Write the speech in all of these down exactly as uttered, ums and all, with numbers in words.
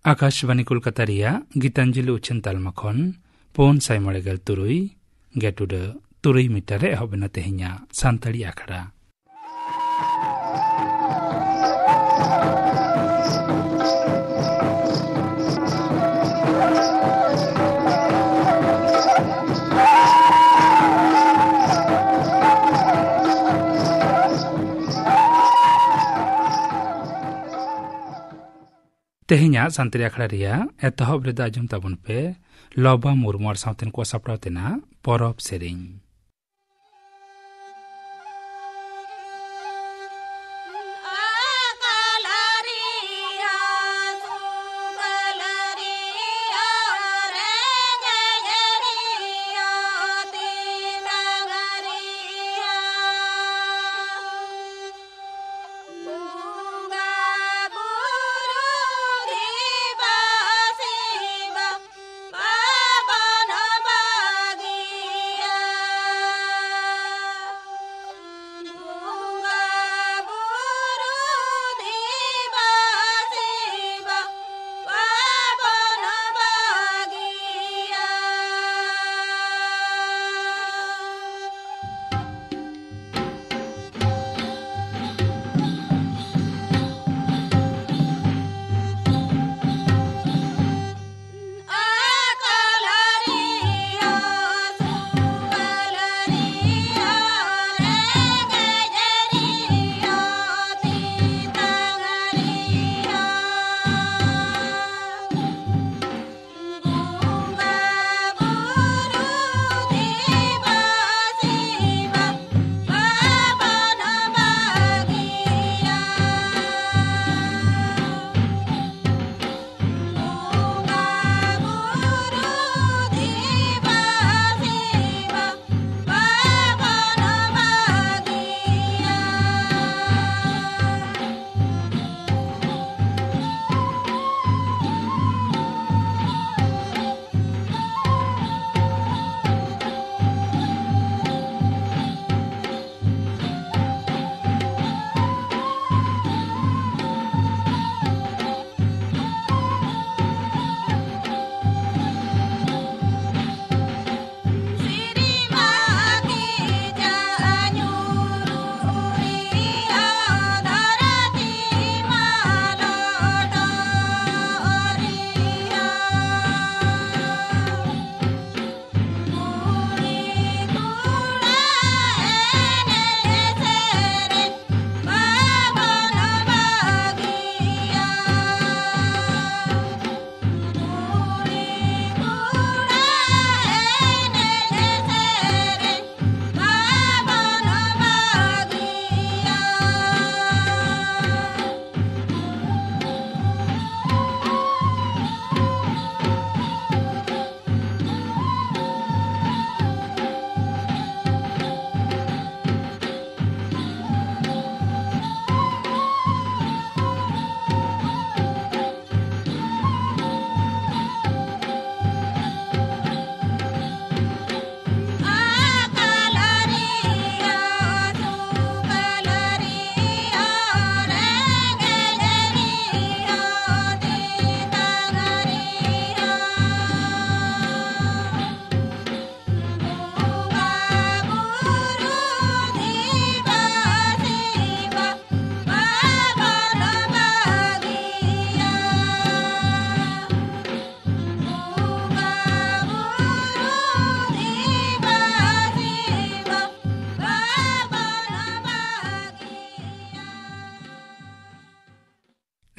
ᱟᱠᱟᱥᱵᱟᱱᱤ ᱠᱳᱞᱠᱟᱛᱟ ᱨᱮᱭᱟᱜ ᱜᱤᱛᱟᱧᱡᱚᱞᱤ ᱩᱪᱷᱟᱹᱱ ᱛᱟᱞᱢᱟ ᱠᱷᱚᱱ ᱯᱩᱱ ᱥᱟᱭ ᱢᱚᱬᱮ ᱜᱮᱞ ᱛᱩᱨᱩᱭ ᱜᱮᱴᱩᱰᱟᱹ ᱛᱩᱨᱩᱭ ᱢᱤᱴᱟᱨ ᱨᱮ ᱮᱦᱚᱵ ᱮᱱᱟ ᱛᱮᱦᱮᱧᱟᱜ ᱥᱟᱱᱛᱟᱲᱤ ᱟᱠᱷᱲᱟ᱾ ᱛᱮᱦᱮᱧᱟᱜ ᱥᱟᱱᱛᱟᱲᱤ ᱟᱠᱷᱲᱟ ᱨᱮᱭᱟᱜ ᱮᱛᱚᱦᱚᱵ ᱨᱮᱫᱚ ᱟᱸᱡᱚᱢ ᱛᱟᱵᱚᱱ ᱯᱮ ᱞᱚᱵᱟ ᱢᱩᱨᱢᱩ ᱟᱨ ᱥᱟᱶᱛᱮᱱ ᱠᱚ ᱥᱟᱯᱲᱟᱣ ᱛᱮᱱᱟᱜ ᱯᱚᱨᱚᱵᱽ ᱥᱮᱨᱮᱧ᱾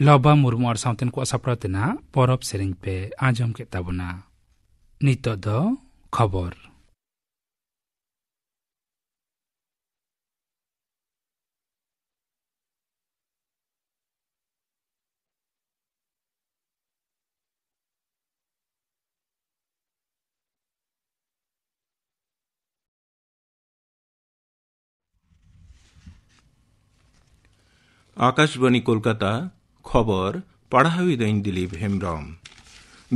ᱞᱚᱵᱟ ᱢᱩᱨᱢᱩ ᱟᱨ ᱥᱟᱶᱛᱮᱱ ᱠᱚᱣᱟᱜ ᱥᱟᱯᱲᱟᱣ ᱛᱮᱱᱟᱜ ᱯᱚᱨᱚᱵᱽ ᱥᱮᱨᱮᱧ ᱯᱮ ᱟᱸᱡᱚᱢ ᱠᱮᱫ ᱛᱟᱵᱚᱱᱟ᱾ ᱱᱤᱛᱚᱜ ᱫᱚ ᱠᱷᱚᱵᱚᱨ᱾ ᱟᱠᱟᱥᱵᱟᱬᱤ ᱠᱳᱞᱠᱟᱛᱟ, ᱠᱷᱚᱵᱚᱨ ᱯᱟᱲᱦᱟᱣᱤᱫᱟᱹᱧ ᱫᱤᱞᱤᱯ ᱦᱮᱢᱵᱽᱨᱚᱢ᱾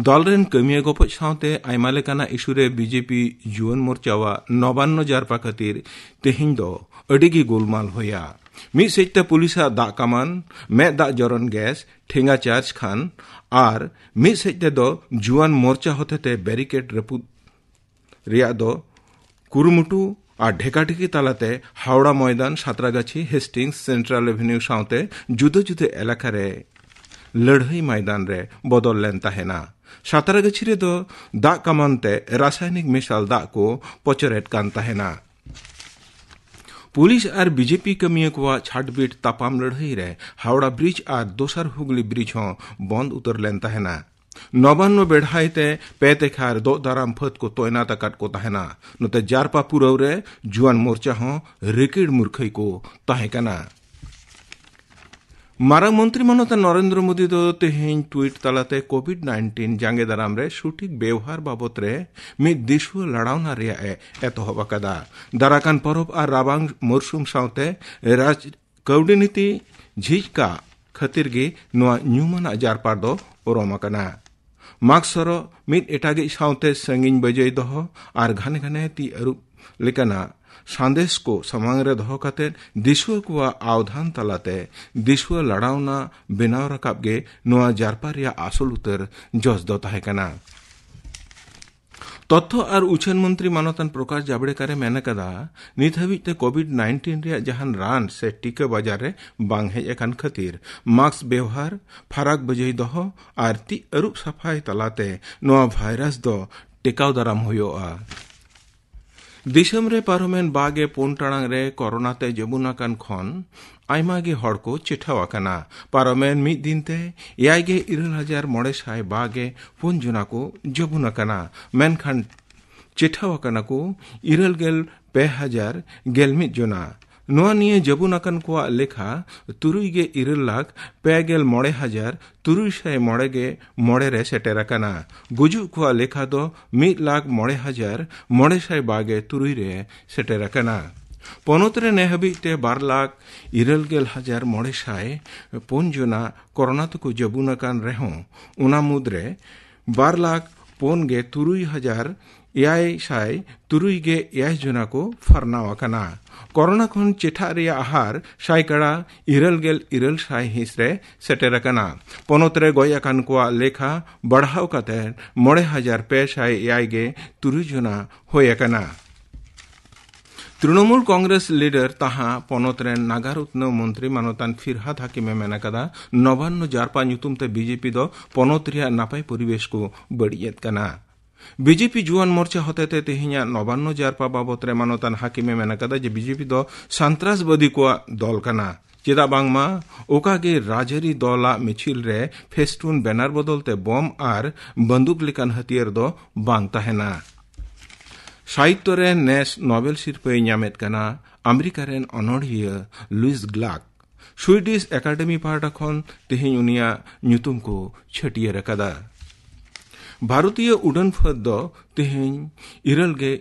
ᱫᱚᱞ ᱨᱮᱱ ᱠᱟᱹᱢᱤᱭᱟᱹ ᱜᱚᱯᱚᱡ ᱥᱟᱶᱛᱮ ᱟᱭᱢᱟ ᱞᱮᱠᱟᱱᱟᱜ ᱤᱥᱩ ᱨᱮ ᱵᱤᱡᱮᱯᱤ ᱡᱩᱣᱟᱹᱱ ᱢᱳᱨᱪᱟᱣᱟᱜ ᱱᱚᱵᱟᱱᱱᱚ ᱡᱟᱨᱯᱟ ᱠᱷᱟᱹᱛᱤᱨ ᱛᱮᱦᱮᱧ ᱫᱚ ᱟᱹᱰᱤ ᱜᱮ ᱜᱳᱞᱢᱟᱞ ᱦᱩᱭᱟ᱾ ᱢᱤᱫ ᱥᱮᱫ ᱛᱮ ᱯᱩᱞᱤᱥᱟᱜ ᱫᱟᱜ ᱠᱟᱢᱟᱱ, ᱢᱮᱫ ᱫᱟᱜ ᱡᱚᱨᱚᱱ ᱜᱮᱥ, ᱴᱷᱮᱸᱜᱟ ᱪᱟᱨᱡᱽ ᱠᱷᱟᱱ ᱟᱨ ᱢᱤᱫ ᱥᱮᱫ ᱛᱮᱫᱚ ᱡᱩᱣᱟᱹᱱ ᱢᱳᱨᱪᱟ ᱦᱚᱛᱮᱛᱮ ᱵᱮᱨᱤᱠᱮᱰ ᱨᱟᱹᱯᱩᱫ ᱨᱮᱭᱟᱜ ᱫᱚ ᱠᱩᱨᱩᱢᱩᱴᱩ ᱟᱨ ᱰᱷᱮᱠᱟᱰᱷᱮᱠᱤ ᱛᱟᱞᱟᱛᱮ ᱦᱟᱣᱲᱟ ᱢᱚᱭᱫᱟᱱ, ᱥᱟᱸᱛᱨᱟᱜᱟᱪᱷᱤ, ᱦᱮᱥᱴᱤᱝᱥ, ᱥᱮᱱᱴᱨᱟᱞ ᱮᱵᱷᱮᱱᱤᱭᱩ ᱥᱟᱶᱛᱮ ᱡᱩᱫᱟᱹ ᱡᱩᱫᱟᱹ ᱮᱞᱟᱠᱟ ᱨᱮ ᱞᱟᱹᱲᱦᱟᱹᱭ ᱢᱚᱭᱫᱟᱱ ᱨᱮ ᱵᱚᱫᱚᱞ ᱞᱮᱱ ᱛᱟᱦᱮᱱᱟ᱾ ᱥᱟᱸᱛᱨᱟᱜᱟᱪᱷᱤ ᱨᱮᱫᱚ ᱫᱟᱜ ᱠᱟᱢᱟᱱ ᱛᱮ ᱨᱟᱥᱟᱭᱱᱤᱠ ᱢᱮᱥᱟᱞ ᱫᱟᱜ ᱠᱚ ᱯᱚᱪᱚᱨᱮᱫ ᱠᱟᱱ ᱛᱟᱦᱮᱱᱟ᱾ ᱯᱩᱞᱤᱥ ᱟᱨ ᱵᱤᱡᱮᱯᱤ ᱠᱟᱹᱢᱤᱭᱟᱹ ᱠᱚᱣᱟᱜ ᱪᱷᱟᱴᱵᱤᱴ ᱛᱟᱯᱟᱢ ᱞᱟᱹᱲᱦᱟᱹᱭ ᱨᱮ ᱦᱟᱣᱲᱟ ᱵᱨᱤᱡᱽ ᱟᱨ ᱫᱚᱥᱟᱨ ᱦᱩᱜᱽᱞᱤ ᱵᱨᱤᱡᱽ ᱦᱚᱸ ᱵᱚᱱᱫ ᱩᱛᱟᱹᱨ ᱞᱮᱱ ᱛᱟᱦᱮᱱᱟ᱾ ᱱᱚᱵᱟᱱᱱᱚ ᱵᱮᱲᱦᱟᱭ ᱛᱮ ᱯᱮ ᱛᱮᱠᱷᱟᱨ ᱫᱚᱜ ᱫᱟᱨᱟᱢ ᱯᱷᱟᱹᱫ ᱠᱚ ᱛᱚᱭᱱᱟᱛ ᱟᱠᱟᱫ ᱠᱚ ᱛᱟᱦᱮᱱᱟ᱾ ᱱᱚᱛᱮ ᱡᱟᱨᱯᱟ ᱯᱩᱨᱟᱹᱣ ᱨᱮ ᱡᱩᱣᱟᱹᱱ ᱢᱳᱨᱪᱟ ᱦᱚᱸ ᱨᱤᱠᱤᱲ ᱢᱩᱨᱠᱷᱟᱹᱭ ᱠᱚ ᱛᱟᱦᱮᱸ ᱠᱟᱱᱟ᱾ ᱢᱟᱨᱟᱝ ᱢᱚᱱᱛᱨᱤ ᱢᱟᱱᱚᱛᱟᱱ ᱱᱚᱨᱮᱱᱫᱨᱚ ᱢᱳᱫᱤ ᱫᱚ ᱛᱮᱦᱮᱧ ᱴᱩᱭᱤᱴ ᱛᱟᱞᱟᱛᱮ ᱠᱳᱵᱷᱤᱰ ᱱᱟᱭᱤᱱᱴᱤᱱ ᱡᱟᱸᱜᱮ ᱫᱟᱨᱟᱢ ᱨᱮ ᱥᱚᱴᱷᱤᱠ ᱵᱮᱣᱦᱟᱨ ᱵᱟᱵᱚᱛ ᱨᱮ ᱢᱤᱫ ᱫᱤᱥᱩᱣᱟᱹ ᱞᱟᱲᱟᱣᱱᱟ ᱨᱮᱭᱟᱜ ᱮ ᱮᱛᱚᱦᱚᱵ ᱟᱠᱟᱫᱟ᱾ ᱫᱟᱨᱟᱠᱟᱱ ᱯᱚᱨᱚᱵᱽ ᱟᱨ ᱨᱟᱵᱟᱝ ᱢᱚᱨᱥᱩᱢ ᱥᱟᱶᱛᱮ ᱨᱟᱡᱽ ᱠᱟᱹᱣᱰᱤ ᱱᱤᱛᱤ ᱡᱷᱤᱡ ᱠᱟᱜ ᱠᱷᱟᱹᱛᱤᱨ ᱜᱮ ᱱᱚᱣᱟ ᱧᱩᱢᱟᱱᱟᱜ ᱡᱟᱨᱯᱟ ᱫᱚ ᱚᱨᱚᱢ ᱟᱠᱟᱱᱟ᱾ ᱢᱟᱜᱽ ᱥᱚᱨᱚᱜ ᱢᱤᱫ ᱮᱴᱟᱜᱤᱡ ᱥᱟᱶᱛᱮ ᱥᱟᱺᱜᱤᱧ ᱵᱟᱹᱡᱟᱹᱭ ᱫᱚᱦᱚ ᱟᱨ ᱜᱷᱟᱱᱮ ᱜᱷᱟᱱᱮ ᱛᱤ ᱟᱹᱨᱩᱵ ᱞᱮᱠᱟᱱᱟᱜ ᱥᱟᱸᱫᱮᱥ ᱠᱚ ᱥᱟᱢᱟᱝ ᱨᱮ ᱫᱚᱦᱚ ᱠᱟᱛᱮ ᱫᱤᱥᱩᱣᱟᱹ ᱠᱚᱣᱟᱜ ᱟᱣᱫᱷᱟᱱ ᱛᱟᱞᱟᱛᱮ ᱫᱤᱥᱩᱣᱟᱹ ᱞᱟᱲᱟᱣᱱᱟ ᱵᱮᱱᱟᱣ ᱨᱟᱠᱟᱵ ᱜᱮ ᱱᱚᱣᱟ ᱡᱟᱨᱯᱟ ᱨᱮᱭᱟᱜ ᱟᱥᱚᱞ ᱩᱛᱟᱹᱨ ᱡᱚᱥ ᱫᱚ ᱛᱟᱦᱮᱸ ᱠᱟᱱᱟ᱾ ᱛᱚᱛᱛᱷᱚ ᱟᱨ ᱩᱪᱷᱟᱹᱱ ᱢᱚᱱᱛᱨᱤ ᱢᱟᱱᱚᱛᱟᱱ ᱯᱨᱚᱠᱟᱥ ᱡᱟᱵᱲᱮᱠᱟᱨ ᱮ ᱢᱮᱱ ᱟᱠᱟᱫᱟ, ᱱᱤᱛ ᱦᱟᱹᱵᱤᱡ ᱛᱮ ᱠᱳᱵᱷᱤᱰ ᱱᱟᱭᱤᱱᱴᱤᱱ ᱨᱮᱭᱟᱜ ᱡᱟᱦᱟᱱ ᱨᱟᱱ ᱥᱮ ᱴᱤᱠᱟᱹ ᱵᱟᱡᱟᱨ ᱨᱮ ᱵᱟᱝ ᱦᱮᱡ ᱟᱠᱟᱱ ᱠᱷᱟᱹᱛᱤᱨ ᱢᱟᱥᱠ ᱵᱮᱣᱦᱟᱨ, ᱯᱷᱟᱨᱟᱠ ᱵᱟᱹᱡᱟᱹᱭ ᱫᱚᱦᱚ ᱟᱨ ᱛᱤ ᱟᱹᱨᱩᱵ ᱥᱟᱯᱷᱟᱭ ᱛᱟᱞᱟᱛᱮ ᱱᱚᱣᱟ ᱵᱷᱟᱭᱨᱟᱥ ᱫᱚ ᱴᱮᱠᱟᱣ ᱫᱟᱨᱟᱢ ᱦᱩᱭᱩᱜᱼᱟ᱾ ᱫᱤᱥᱚᱢ ᱨᱮ ᱯᱟᱨᱚᱢᱮᱱ ᱵᱟᱜᱮ ᱯᱩᱱ ᱴᱟᱲᱟᱝ ᱨᱮ ᱠᱚᱨᱳᱱᱟ ᱛᱮ ᱡᱟᱹᱵᱩᱱ ᱟᱠᱟᱱ ᱠᱷᱚᱱ ᱟᱭᱢᱟ ᱜᱮ ᱦᱚᱲ ᱠᱚ ᱪᱮᱴᱷᱟᱣ ᱟᱠᱟᱱᱟ᱾ ᱯᱟᱨᱚᱢᱮᱱ ᱢᱤᱫ ᱫᱤᱱ ᱛᱮ ᱮᱭᱟᱭ ᱜᱮ ᱤᱨᱟᱹᱞ ᱦᱟᱡᱟᱨ ᱢᱚᱬᱮ ᱥᱟᱭ ᱵᱟᱜᱮ ᱯᱩᱱ ᱡᱚᱱᱟ ᱠᱚ ᱡᱟᱹᱵᱩᱱ ᱟᱠᱟᱱᱟ, ᱢᱮᱱᱠᱷᱟᱱ ᱪᱮᱴᱷᱟᱣ ᱟᱠᱟᱱᱟ ᱠᱚ ᱤᱨᱟᱹᱞ ᱜᱮᱞ ᱯᱮ ᱦᱟᱡᱟᱨ ᱜᱮᱞ ᱢᱤᱫ ᱡᱚᱱᱟ᱾ ᱱᱚᱣᱟ ᱱᱤᱭᱮ ᱡᱟᱹᱵᱩᱱ ᱟᱠᱟᱱ ᱠᱚᱣᱟᱜ ᱞᱮᱠᱷᱟ ᱛᱩᱨᱩᱭ ᱜᱮ ᱤᱨᱟᱹᱞ ᱞᱟᱠᱷ ᱯᱮ ᱜᱮᱞ ᱢᱚᱬᱮ ᱦᱟᱡᱟᱨ ᱛᱩᱨᱩᱭ ᱥᱟᱭ ᱢᱚᱬᱮ ᱜᱮ ᱢᱚᱬᱮ ᱨᱮ ᱥᱮᱴᱮᱨ ᱟᱠᱟᱱᱟ᱾ ᱜᱩᱡᱩᱜ ᱠᱚᱣᱟᱜ ᱞᱮᱠᱷᱟ ᱫᱚ ᱢᱤᱫ ᱞᱟᱠᱷ ᱢᱚᱬᱮ ᱦᱟᱡᱟᱨ ᱢᱚᱬᱮ ᱥᱟᱭ ᱵᱟᱜᱮ ᱛᱩᱨᱩᱭ ᱨᱮ ᱥᱮᱴᱮᱨ ᱟᱠᱟᱱᱟ᱾ ᱯᱚᱱᱚᱛ ᱨᱮ ᱱᱮ ᱦᱟᱹᱵᱤᱡ ᱛᱮ ᱵᱟᱨ ᱞᱟᱠᱷ ᱤᱨᱟᱹᱞ ᱜᱮᱞ ᱦᱟᱡᱟᱨ ᱢᱚᱬᱮ ᱥᱟᱭ ᱯᱩᱱ ᱡᱚᱱᱟ ᱠᱚᱨᱳᱱᱟ ᱛᱮᱠᱚ ᱡᱟᱹᱵᱩᱱ ᱟᱠᱟᱱ ᱨᱮᱦᱚᱸ, ᱚᱱᱟ ᱢᱩᱫᱽᱨᱮ ᱵᱟᱨ ᱞᱟᱠᱷ ᱯᱩᱱ ᱜᱮ ᱛᱩᱨᱩᱭ ᱦᱟᱡᱟᱨ ᱮᱭᱟᱭ ᱥᱟᱭ ᱛᱩᱨᱩᱭ ᱜᱮ ᱮᱭᱟᱭ ᱡᱚᱱᱟ ᱠᱚ ᱯᱷᱟᱨᱱᱟᱣ ᱟᱠᱟᱱᱟ᱾ ᱠᱚᱨᱳᱱᱟ ᱠᱷᱚᱱ ᱪᱮᱴᱷᱟᱜ ᱨᱮᱭᱟᱜ ᱦᱟᱨ ᱥᱟᱭᱠᱟᱲᱟ ᱤᱨᱟᱹᱞ ᱜᱮᱞ ᱤᱨᱟᱹᱞ ᱥᱟᱭ ᱦᱤᱸᱥ ᱨᱮ ᱥᱮᱴᱮᱨ ᱟᱠᱟᱱᱟ᱾ ᱯᱚᱱᱚᱛ ᱨᱮ ᱜᱚᱡ ᱟᱠᱟᱱ ᱠᱚᱣᱟᱜ ᱞᱮᱠᱷᱟ ᱵᱟᱲᱦᱟᱣ ᱠᱟᱛᱮ ᱢᱚᱬᱮ ᱦᱟᱡᱟᱨ ᱯᱮ ᱥᱟᱭ ᱮᱭᱟᱭ ᱜᱮ ᱛᱩᱨᱩᱭ ᱡᱚᱱᱟ ᱦᱩᱭ ᱟᱠᱟᱱᱟ᱾ ᱛᱨᱤᱱᱚᱢᱩᱞ ᱠᱚᱝᱜᱨᱮᱥ ᱞᱤᱰᱟᱨ ᱛᱟᱦᱟ ᱯᱚᱱᱚᱛ ᱨᱮᱱ ᱱᱟᱜᱟᱨ ᱩᱛᱱᱟᱹᱣ ᱢᱚᱱᱛᱨᱤ ᱢᱟᱱᱚᱛᱟᱱ ᱯᱷᱤᱨᱦᱟᱫ ᱦᱟᱠᱤᱢᱮ ᱢᱮᱱ ᱟᱠᱟᱫᱟ, ᱱᱚᱵᱟᱱᱱᱚ ᱡᱟᱨᱯᱟ ᱧᱩᱛᱩᱢ ᱛᱮ ᱵᱤᱡᱮᱯᱤ ᱫᱚ ᱯᱚᱱᱚᱛ ᱨᱮᱭᱟᱜ ᱱᱟᱯᱟᱭ ᱯᱚᱨᱤᱵᱮᱥ ᱠᱚ ᱵᱟᱹᱲᱤᱡ ᱮᱫ ᱠᱟᱱᱟ᱾ ᱵᱤᱡᱮᱯᱤ ᱡᱩᱣᱟᱱ ᱢᱳᱨᱪᱟ ᱦᱚᱛᱮᱛᱮ ᱛᱮᱦᱮᱧᱟᱜ ᱱᱚᱵᱟᱱᱱᱚ ᱡᱟᱨᱯᱟ ᱵᱟᱵᱚᱛ ᱨᱮ ᱢᱟᱱᱚᱛᱟᱱ ᱦᱟᱠᱤᱢᱮ ᱢᱮᱱ ᱟᱠᱟᱫᱟ ᱡᱮ ᱵᱤᱡᱮᱯᱤ ᱫᱚ ᱥᱟᱱᱛᱨᱟᱥᱵᱟᱫᱤ ᱠᱚᱣᱟᱜ ᱫᱚᱞ ᱠᱟᱱᱟ᱾ ᱪᱮᱫᱟᱜ ᱵᱟᱝᱢᱟ ᱚᱠᱟ ᱜᱮ ᱨᱟᱡᱽᱟᱹᱨᱤ ᱫᱚᱞᱟᱜ ᱢᱤᱪᱷᱤᱞ ᱨᱮ ᱯᱷᱮᱥᱴᱩᱱ, ᱵᱮᱱᱟᱨ ᱵᱚᱫᱚᱞ ᱛᱮ ᱵᱚᱢ ᱟᱨ ᱵᱟᱱᱫᱩᱠ ᱞᱮᱠᱟᱱ ᱦᱟᱹᱛᱭᱟᱹᱨ ᱫᱚ ᱵᱟᱝ ᱛᱟᱦᱮᱱᱟ᱾ ᱥᱟᱦᱤᱛᱛᱚ ᱨᱮ ᱱᱮᱥ ᱱᱳᱵᱮᱞ ᱥᱤᱨᱯᱟᱹᱭ ᱧᱟᱢᱮᱫ ᱠᱟᱱᱟ ᱟᱢᱮᱨᱤᱠᱟ ᱨᱮᱱ ᱚᱱᱚᱬᱦᱤᱭᱟᱹ ᱞᱩᱤᱥ ᱜᱞᱟᱠ᱾ ᱥᱩᱭᱰᱤᱥ ᱮᱠᱟᱰᱮᱢᱤ ᱯᱟᱦᱴᱟ ᱠᱷᱚᱱ ᱛᱮᱦᱮᱧ ᱩᱱᱤᱭᱟᱜ ᱧᱩᱛᱩᱢ ᱠᱚ ᱪᱷᱟᱹᱴᱭᱟᱹᱨ ᱟᱠᱟᱫᱟ᱾ ᱵᱷᱟᱨᱚᱛᱤᱭᱚ ᱩᱰᱟᱹᱱ ᱯᱷᱟᱹᱫ ᱫᱚ ᱛᱮᱦᱮᱧ ᱤᱨᱟᱹᱞ ᱜᱮ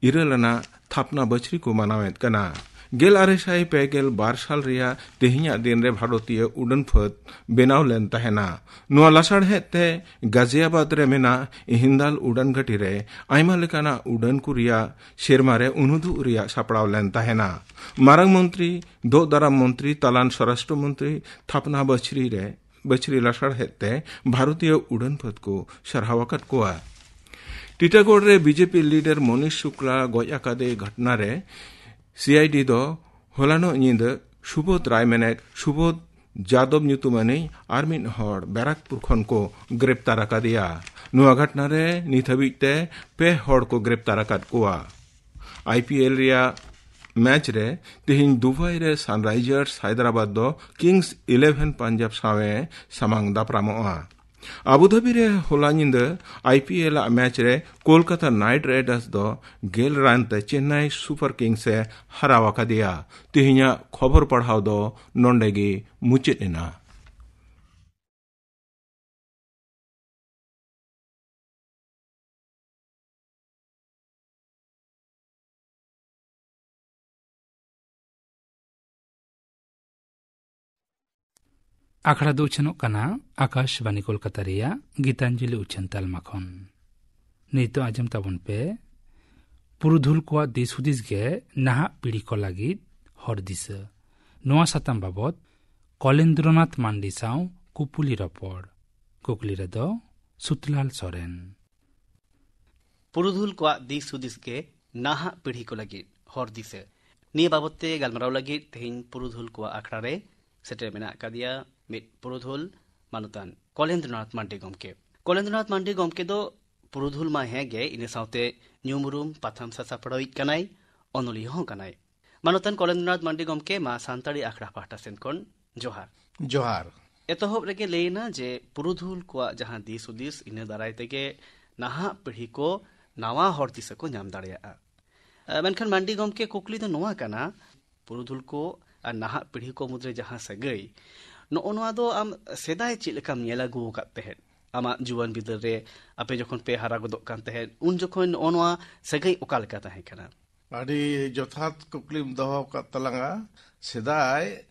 ᱤᱨᱟᱹᱞ ᱟᱱᱟᱜ ᱛᱷᱟᱯᱱᱟ ᱵᱟᱹᱪᱷᱨᱤ ᱠᱚ ᱢᱟᱱᱟᱣᱮᱫ ᱠᱟᱱᱟ᱾ ᱜᱮᱞ ᱟᱨᱮ ᱥᱟᱭ ᱯᱮ ᱜᱮᱞ ᱵᱟᱨ ᱥᱟᱞ ᱨᱮᱭᱟᱜ ᱛᱮᱦᱮᱧᱟᱜ ᱫᱤᱱ ᱨᱮ ᱵᱷᱟᱨᱚᱛᱤᱭᱚ ᱩᱰᱟᱹᱱ ᱯᱷᱟᱹᱫ ᱵᱮᱱᱟᱣ ᱞᱮᱱ ᱛᱟᱦᱮᱱᱟ᱾ ᱱᱚᱣᱟ ᱞᱟᱥᱟᱲᱦᱮᱫ ᱛᱮ ᱜᱟᱡᱤᱭᱟᱵᱟᱫ ᱨᱮ ᱢᱮᱱᱟᱜ ᱦᱤᱱᱫᱟᱞ ᱩᱰᱟᱹᱱ ᱜᱷᱟᱹᱴᱤ ᱨᱮ ᱟᱭᱢᱟ ᱞᱮᱠᱟᱱᱟᱜ ᱩᱰᱟᱹᱱ ᱠᱚ ᱨᱮᱭᱟᱜ ᱥᱮᱨᱢᱟ ᱨᱮ ᱩᱱᱩᱫᱩᱜ ᱨᱮᱭᱟᱜ ᱥᱟᱯᱲᱟᱣ ᱞᱮᱱ ᱛᱟᱦᱮᱱᱟ᱾ ᱢᱟᱨᱟᱝ ᱢᱚᱱᱛᱨᱤ, ᱫᱚᱜ ᱫᱟᱨᱟᱢ ᱢᱚᱱᱛᱨᱤ, ᱛᱟᱞᱟᱱ ᱥᱚᱨᱟᱥᱴᱨᱚ ᱢᱚᱱᱛᱨᱤ ᱛᱷᱟᱯᱱᱟ ᱵᱟᱹᱪᱷᱨᱤ ᱨᱮ ᱵᱟᱹᱪᱷᱨᱤ ᱞᱟᱥᱟᱲᱦᱮᱫ ᱛᱮ ᱵᱷᱟᱨᱚᱛᱤᱭᱚ ᱩᱰᱟᱹᱱ ᱯᱷᱟᱹᱫ ᱠᱚ ᱥᱟᱨᱦᱟᱣ ᱟᱠᱟᱫ ᱠᱚᱣᱟ᱾ ᱴᱤᱴᱟᱜᱚᱲ ᱨᱮ ᱵᱤᱡᱮᱯᱤ ᱞᱤᱰᱟᱨ ᱢᱚᱱᱤᱥ ᱥᱩᱠᱞᱟ ᱜᱚᱡ ᱟᱠᱟᱫᱮ ᱜᱷᱚᱴᱱᱟ ᱨᱮ ᱥᱤᱟᱭᱰᱤ ᱫᱚ ᱦᱚᱞᱟᱱᱚᱜ ᱧᱤᱫᱟᱹ ᱥᱩᱵᱳᱫᱷ ᱨᱟᱭ ᱢᱮᱱᱮᱠ ᱥᱩᱵᱳᱫᱷ ᱡᱟᱫᱚᱵ ᱧᱩᱛᱩᱢᱟᱱᱤᱡ ᱟᱨ ᱢᱤᱫ ᱦᱚᱲ ᱵᱮᱨᱟᱠᱯᱩᱨ ᱠᱷᱚᱱ ᱠᱚ ᱜᱨᱮᱯᱛᱟᱨ ᱟᱠᱟᱫᱮᱭᱟ᱾ ᱱᱚᱣᱟ ᱜᱷᱚᱴᱱᱟ ᱨᱮ ᱱᱤᱛ ᱦᱟᱹᱵᱤᱡ ᱛᱮ ᱯᱮ ᱦᱚᱲ ᱠᱚ ᱜᱨᱮᱯᱛᱟᱨ ᱟᱠᱟᱫ ᱠᱚᱣᱟ᱾ ᱟᱭ ᱯᱤ ᱮᱞ ᱨᱮᱭᱟᱜ ᱢᱮᱪ ᱨᱮ ᱛᱮᱦᱮᱧ ᱫᱩᱵᱟᱭ ᱨᱮ ᱥᱟᱱᱨᱟᱭᱡᱟᱨᱥ ᱦᱟᱭᱫᱨᱟᱵᱟᱫᱽ ᱫᱚ ᱠᱤᱝᱥ ᱤᱞᱮᱵᱷᱮᱱ ᱯᱟᱧᱡᱟᱵᱽ ᱥᱟᱶ ᱮ ᱥᱟᱢᱟᱝ ᱫᱟᱯᱨᱟᱢᱚᱜᱼᱟ᱾ ᱟᱵᱩᱫᱷᱟᱵᱤ ᱨᱮ ᱦᱚᱞᱟ ᱧᱤᱫᱟᱹ ᱟᱭ ᱯᱤ ᱮᱞ ᱟᱜ ᱢᱮᱪ ᱨᱮ ᱠᱳᱞᱠᱟᱛᱟ ᱱᱟᱭᱤᱴ ᱨᱟᱭᱰᱟᱨᱥ ᱫᱚ ᱜᱮᱞ ᱨᱟᱱ ᱛᱮ ᱪᱮᱱᱱᱟᱭ ᱥᱩᱯᱟᱨ ᱠᱤᱝᱥ ᱮ ᱦᱟᱨᱟᱣ ᱟᱠᱟᱫᱮᱭᱟ᱾ ᱛᱮᱦᱮᱧᱟᱜ ᱠᱷᱚᱵᱚᱨ ᱯᱟᱲᱦᱟᱣ ᱫᱚ ᱱᱚᱰᱮ ᱜᱮ ᱢᱩᱪᱟᱹᱫ ᱮᱱᱟ᱾ ᱟᱠᱷᱲᱟ ᱫᱚ ᱩᱪᱷᱟᱹᱱᱚᱜ ᱠᱟᱱᱟ ᱟᱠᱟᱥᱵᱟᱱᱤ ᱠᱳᱞᱠᱟᱛᱟ ᱨᱮᱭᱟᱜ ᱜᱤᱛᱟᱧᱡᱚᱞᱤ ᱩᱪᱷᱟᱹᱱ ᱛᱟᱞᱢᱟ ᱠᱷᱚᱱ᱾ ᱱᱤᱛᱚᱜ ᱟᱸᱡᱚᱢ ᱛᱟᱵᱚᱱ ᱯᱮ, ᱯᱩᱨᱩᱫᱷᱩᱞ ᱠᱚᱣᱟᱜ ᱫᱤᱥ ᱦᱩᱫᱤᱥ ᱜᱮ ᱱᱟᱦᱟᱜ ᱯᱤᱲᱦᱤ ᱠᱚ ᱞᱟᱹᱜᱤᱫ ᱦᱚᱨ ᱫᱤᱥᱟᱹ᱾ ᱱᱚᱣᱟ ᱥᱟᱛᱟᱢ ᱵᱟᱵᱚᱛ ᱠᱚᱞᱮᱱᱫᱨᱚᱱᱟᱛᱷ ᱢᱟᱱᱰᱤ ᱥᱟᱶ ᱠᱩᱯᱩᱞᱤ ᱨᱚᱯᱚᱲ᱾ ᱠᱩᱠᱞᱤ ᱨᱮᱫᱚ ᱥᱩᱛᱞᱟᱞ ᱥᱚᱨᱮᱱ᱾ ᱯᱩᱨᱩᱫᱷᱩᱞ ᱠᱚᱣᱟᱜ ᱫᱤᱥ ᱦᱩᱫᱤᱥ ᱜᱮ ᱱᱟᱦᱟᱜ ᱯᱤᱲᱦᱤ ᱠᱚ ᱞᱟᱹᱜᱤᱫ ᱦᱚᱨ ᱫᱤᱥᱟᱹ᱾ ᱱᱤᱭᱟᱹ ᱵᱟᱵᱚᱛ ᱛᱮ ᱜᱟᱞᱢᱟᱨᱟᱣ ᱞᱟᱹᱜᱤᱫ ᱛᱮᱦᱮᱧ ᱯᱩᱨᱩᱫᱷᱩᱞ ᱠᱚᱣᱟᱜ ᱟᱠᱷᱲᱟ ᱨᱮ ᱥᱮᱴᱮᱨ ᱢᱮᱱᱟᱜ ᱟᱠᱟᱫᱮᱭᱟ ᱢᱤᱫ ᱯᱩᱨᱩᱫᱷᱩᱞ ᱢᱟᱱᱚᱛᱟᱱ ᱠᱚᱞᱮᱱᱫᱨᱚᱱᱟᱛᱷ ᱢᱟᱱᱰᱤ ᱜᱚᱢᱠᱮ᱾ ᱠᱚᱞᱮᱱᱫᱨᱚᱱᱟᱛᱷ ᱢᱟᱱᱰᱤ ᱜᱚᱢᱠᱮ ᱫᱚ ᱯᱩᱨᱩᱫᱷᱩᱞ ᱢᱟ ᱦᱮᱸ ᱜᱮ, ᱤᱱᱟᱹ ᱥᱟᱶᱛᱮ ᱧᱩᱢ ᱩᱨᱩᱢ ᱯᱟᱛᱷᱟᱢ ᱥᱟᱥᱟᱯᱲᱟᱣᱤᱡ ᱠᱟᱱᱟᱭ, ᱚᱱᱚᱞᱤᱭᱟᱹ ᱦᱚᱸ ᱠᱟᱱᱟᱭ᱾ ᱢᱟᱱᱚᱛᱟᱱ ᱠᱚᱞᱮᱱᱫᱨᱚᱱᱟᱛᱷ ᱢᱟᱱᱰᱤ ᱜᱚᱢᱠᱮ, ᱢᱟ ᱥᱟᱱᱛᱟᱲᱤ ᱟᱠᱷᱲᱟ ᱯᱟᱦᱴᱟ ᱥᱮᱱ ᱠᱷᱚᱱ ᱡᱚᱦᱟᱨ᱾ ᱡᱚᱦᱟᱨ᱾ ᱮᱛᱚᱦᱚᱵ ᱨᱮᱜᱮ ᱞᱟᱹᱭ ᱮᱱᱟ ᱡᱮ ᱯᱩᱨᱩᱫᱷᱩᱞ ᱠᱚᱣᱟᱜ ᱡᱟᱦᱟᱸ ᱫᱤᱥ ᱦᱩᱫᱤᱥ, ᱤᱱᱟᱹ ᱫᱟᱨᱟᱭ ᱛᱮᱜᱮ ᱱᱟᱦᱟᱜ ᱯᱤᱲᱦᱤ ᱠᱚ ᱱᱟᱣᱟ ᱦᱚᱨ ᱫᱤᱥᱟᱹ ᱠᱚ ᱧᱟᱢ ᱫᱟᱲᱮᱭᱟᱜᱼᱟ᱾ ᱮ, ᱢᱮᱱᱠᱷᱟᱱ ᱢᱟᱱᱰᱤ ᱜᱚᱢᱠᱮ, ᱠᱩᱠᱞᱤ ᱫᱚ ᱱᱚᱣᱟ ᱠᱟᱱᱟ, ᱯᱩᱨᱩᱫᱷᱩᱞ ᱠᱚ ᱟᱨ ᱱᱟᱦᱟᱜ ᱯᱤᱲᱦᱤ ᱠᱚ ᱢᱩᱫᱽᱨᱮ ᱡᱟᱦᱟᱸ ᱥᱟᱹᱜᱟᱹᱭ, ᱱᱚᱜᱼᱚ ᱱᱚᱣᱟ ᱫᱚ ᱟᱢ ᱥᱮᱫᱟᱭ ᱪᱮᱫ ᱞᱮᱠᱟᱢ ᱧᱮᱞ ᱟᱹᱜᱩ ᱟᱠᱟᱫ ᱛᱟᱦᱮᱸᱫ? ᱟᱢᱟᱜ ᱡᱩᱣᱟᱹᱱ ᱵᱤᱫᱟᱹᱞ ᱨᱮ ᱟᱯᱮ ᱡᱚᱠᱷᱚᱱ ᱯᱮ ᱦᱟᱨᱟ ᱜᱚᱫᱚᱜ ᱠᱟᱱ ᱛᱟᱦᱮᱸᱫ, ᱩᱱ ᱡᱚᱠᱷᱚᱱ ᱱᱚᱜᱼᱚ ᱱᱚᱣᱟ ᱥᱟᱹᱜᱟᱹᱭ ᱚᱠᱟ ᱞᱮᱠᱟ ᱛᱟᱦᱮᱸ ᱠᱟᱱᱟ? ᱟᱹᱰᱤ ᱡᱚᱛᱷᱟᱛ ᱠᱩᱠᱞᱤᱢ ᱫᱚᱦᱚ ᱟᱠᱟᱫ ᱛᱟᱞᱟᱝᱟ᱾ ᱥᱮᱫᱟᱭ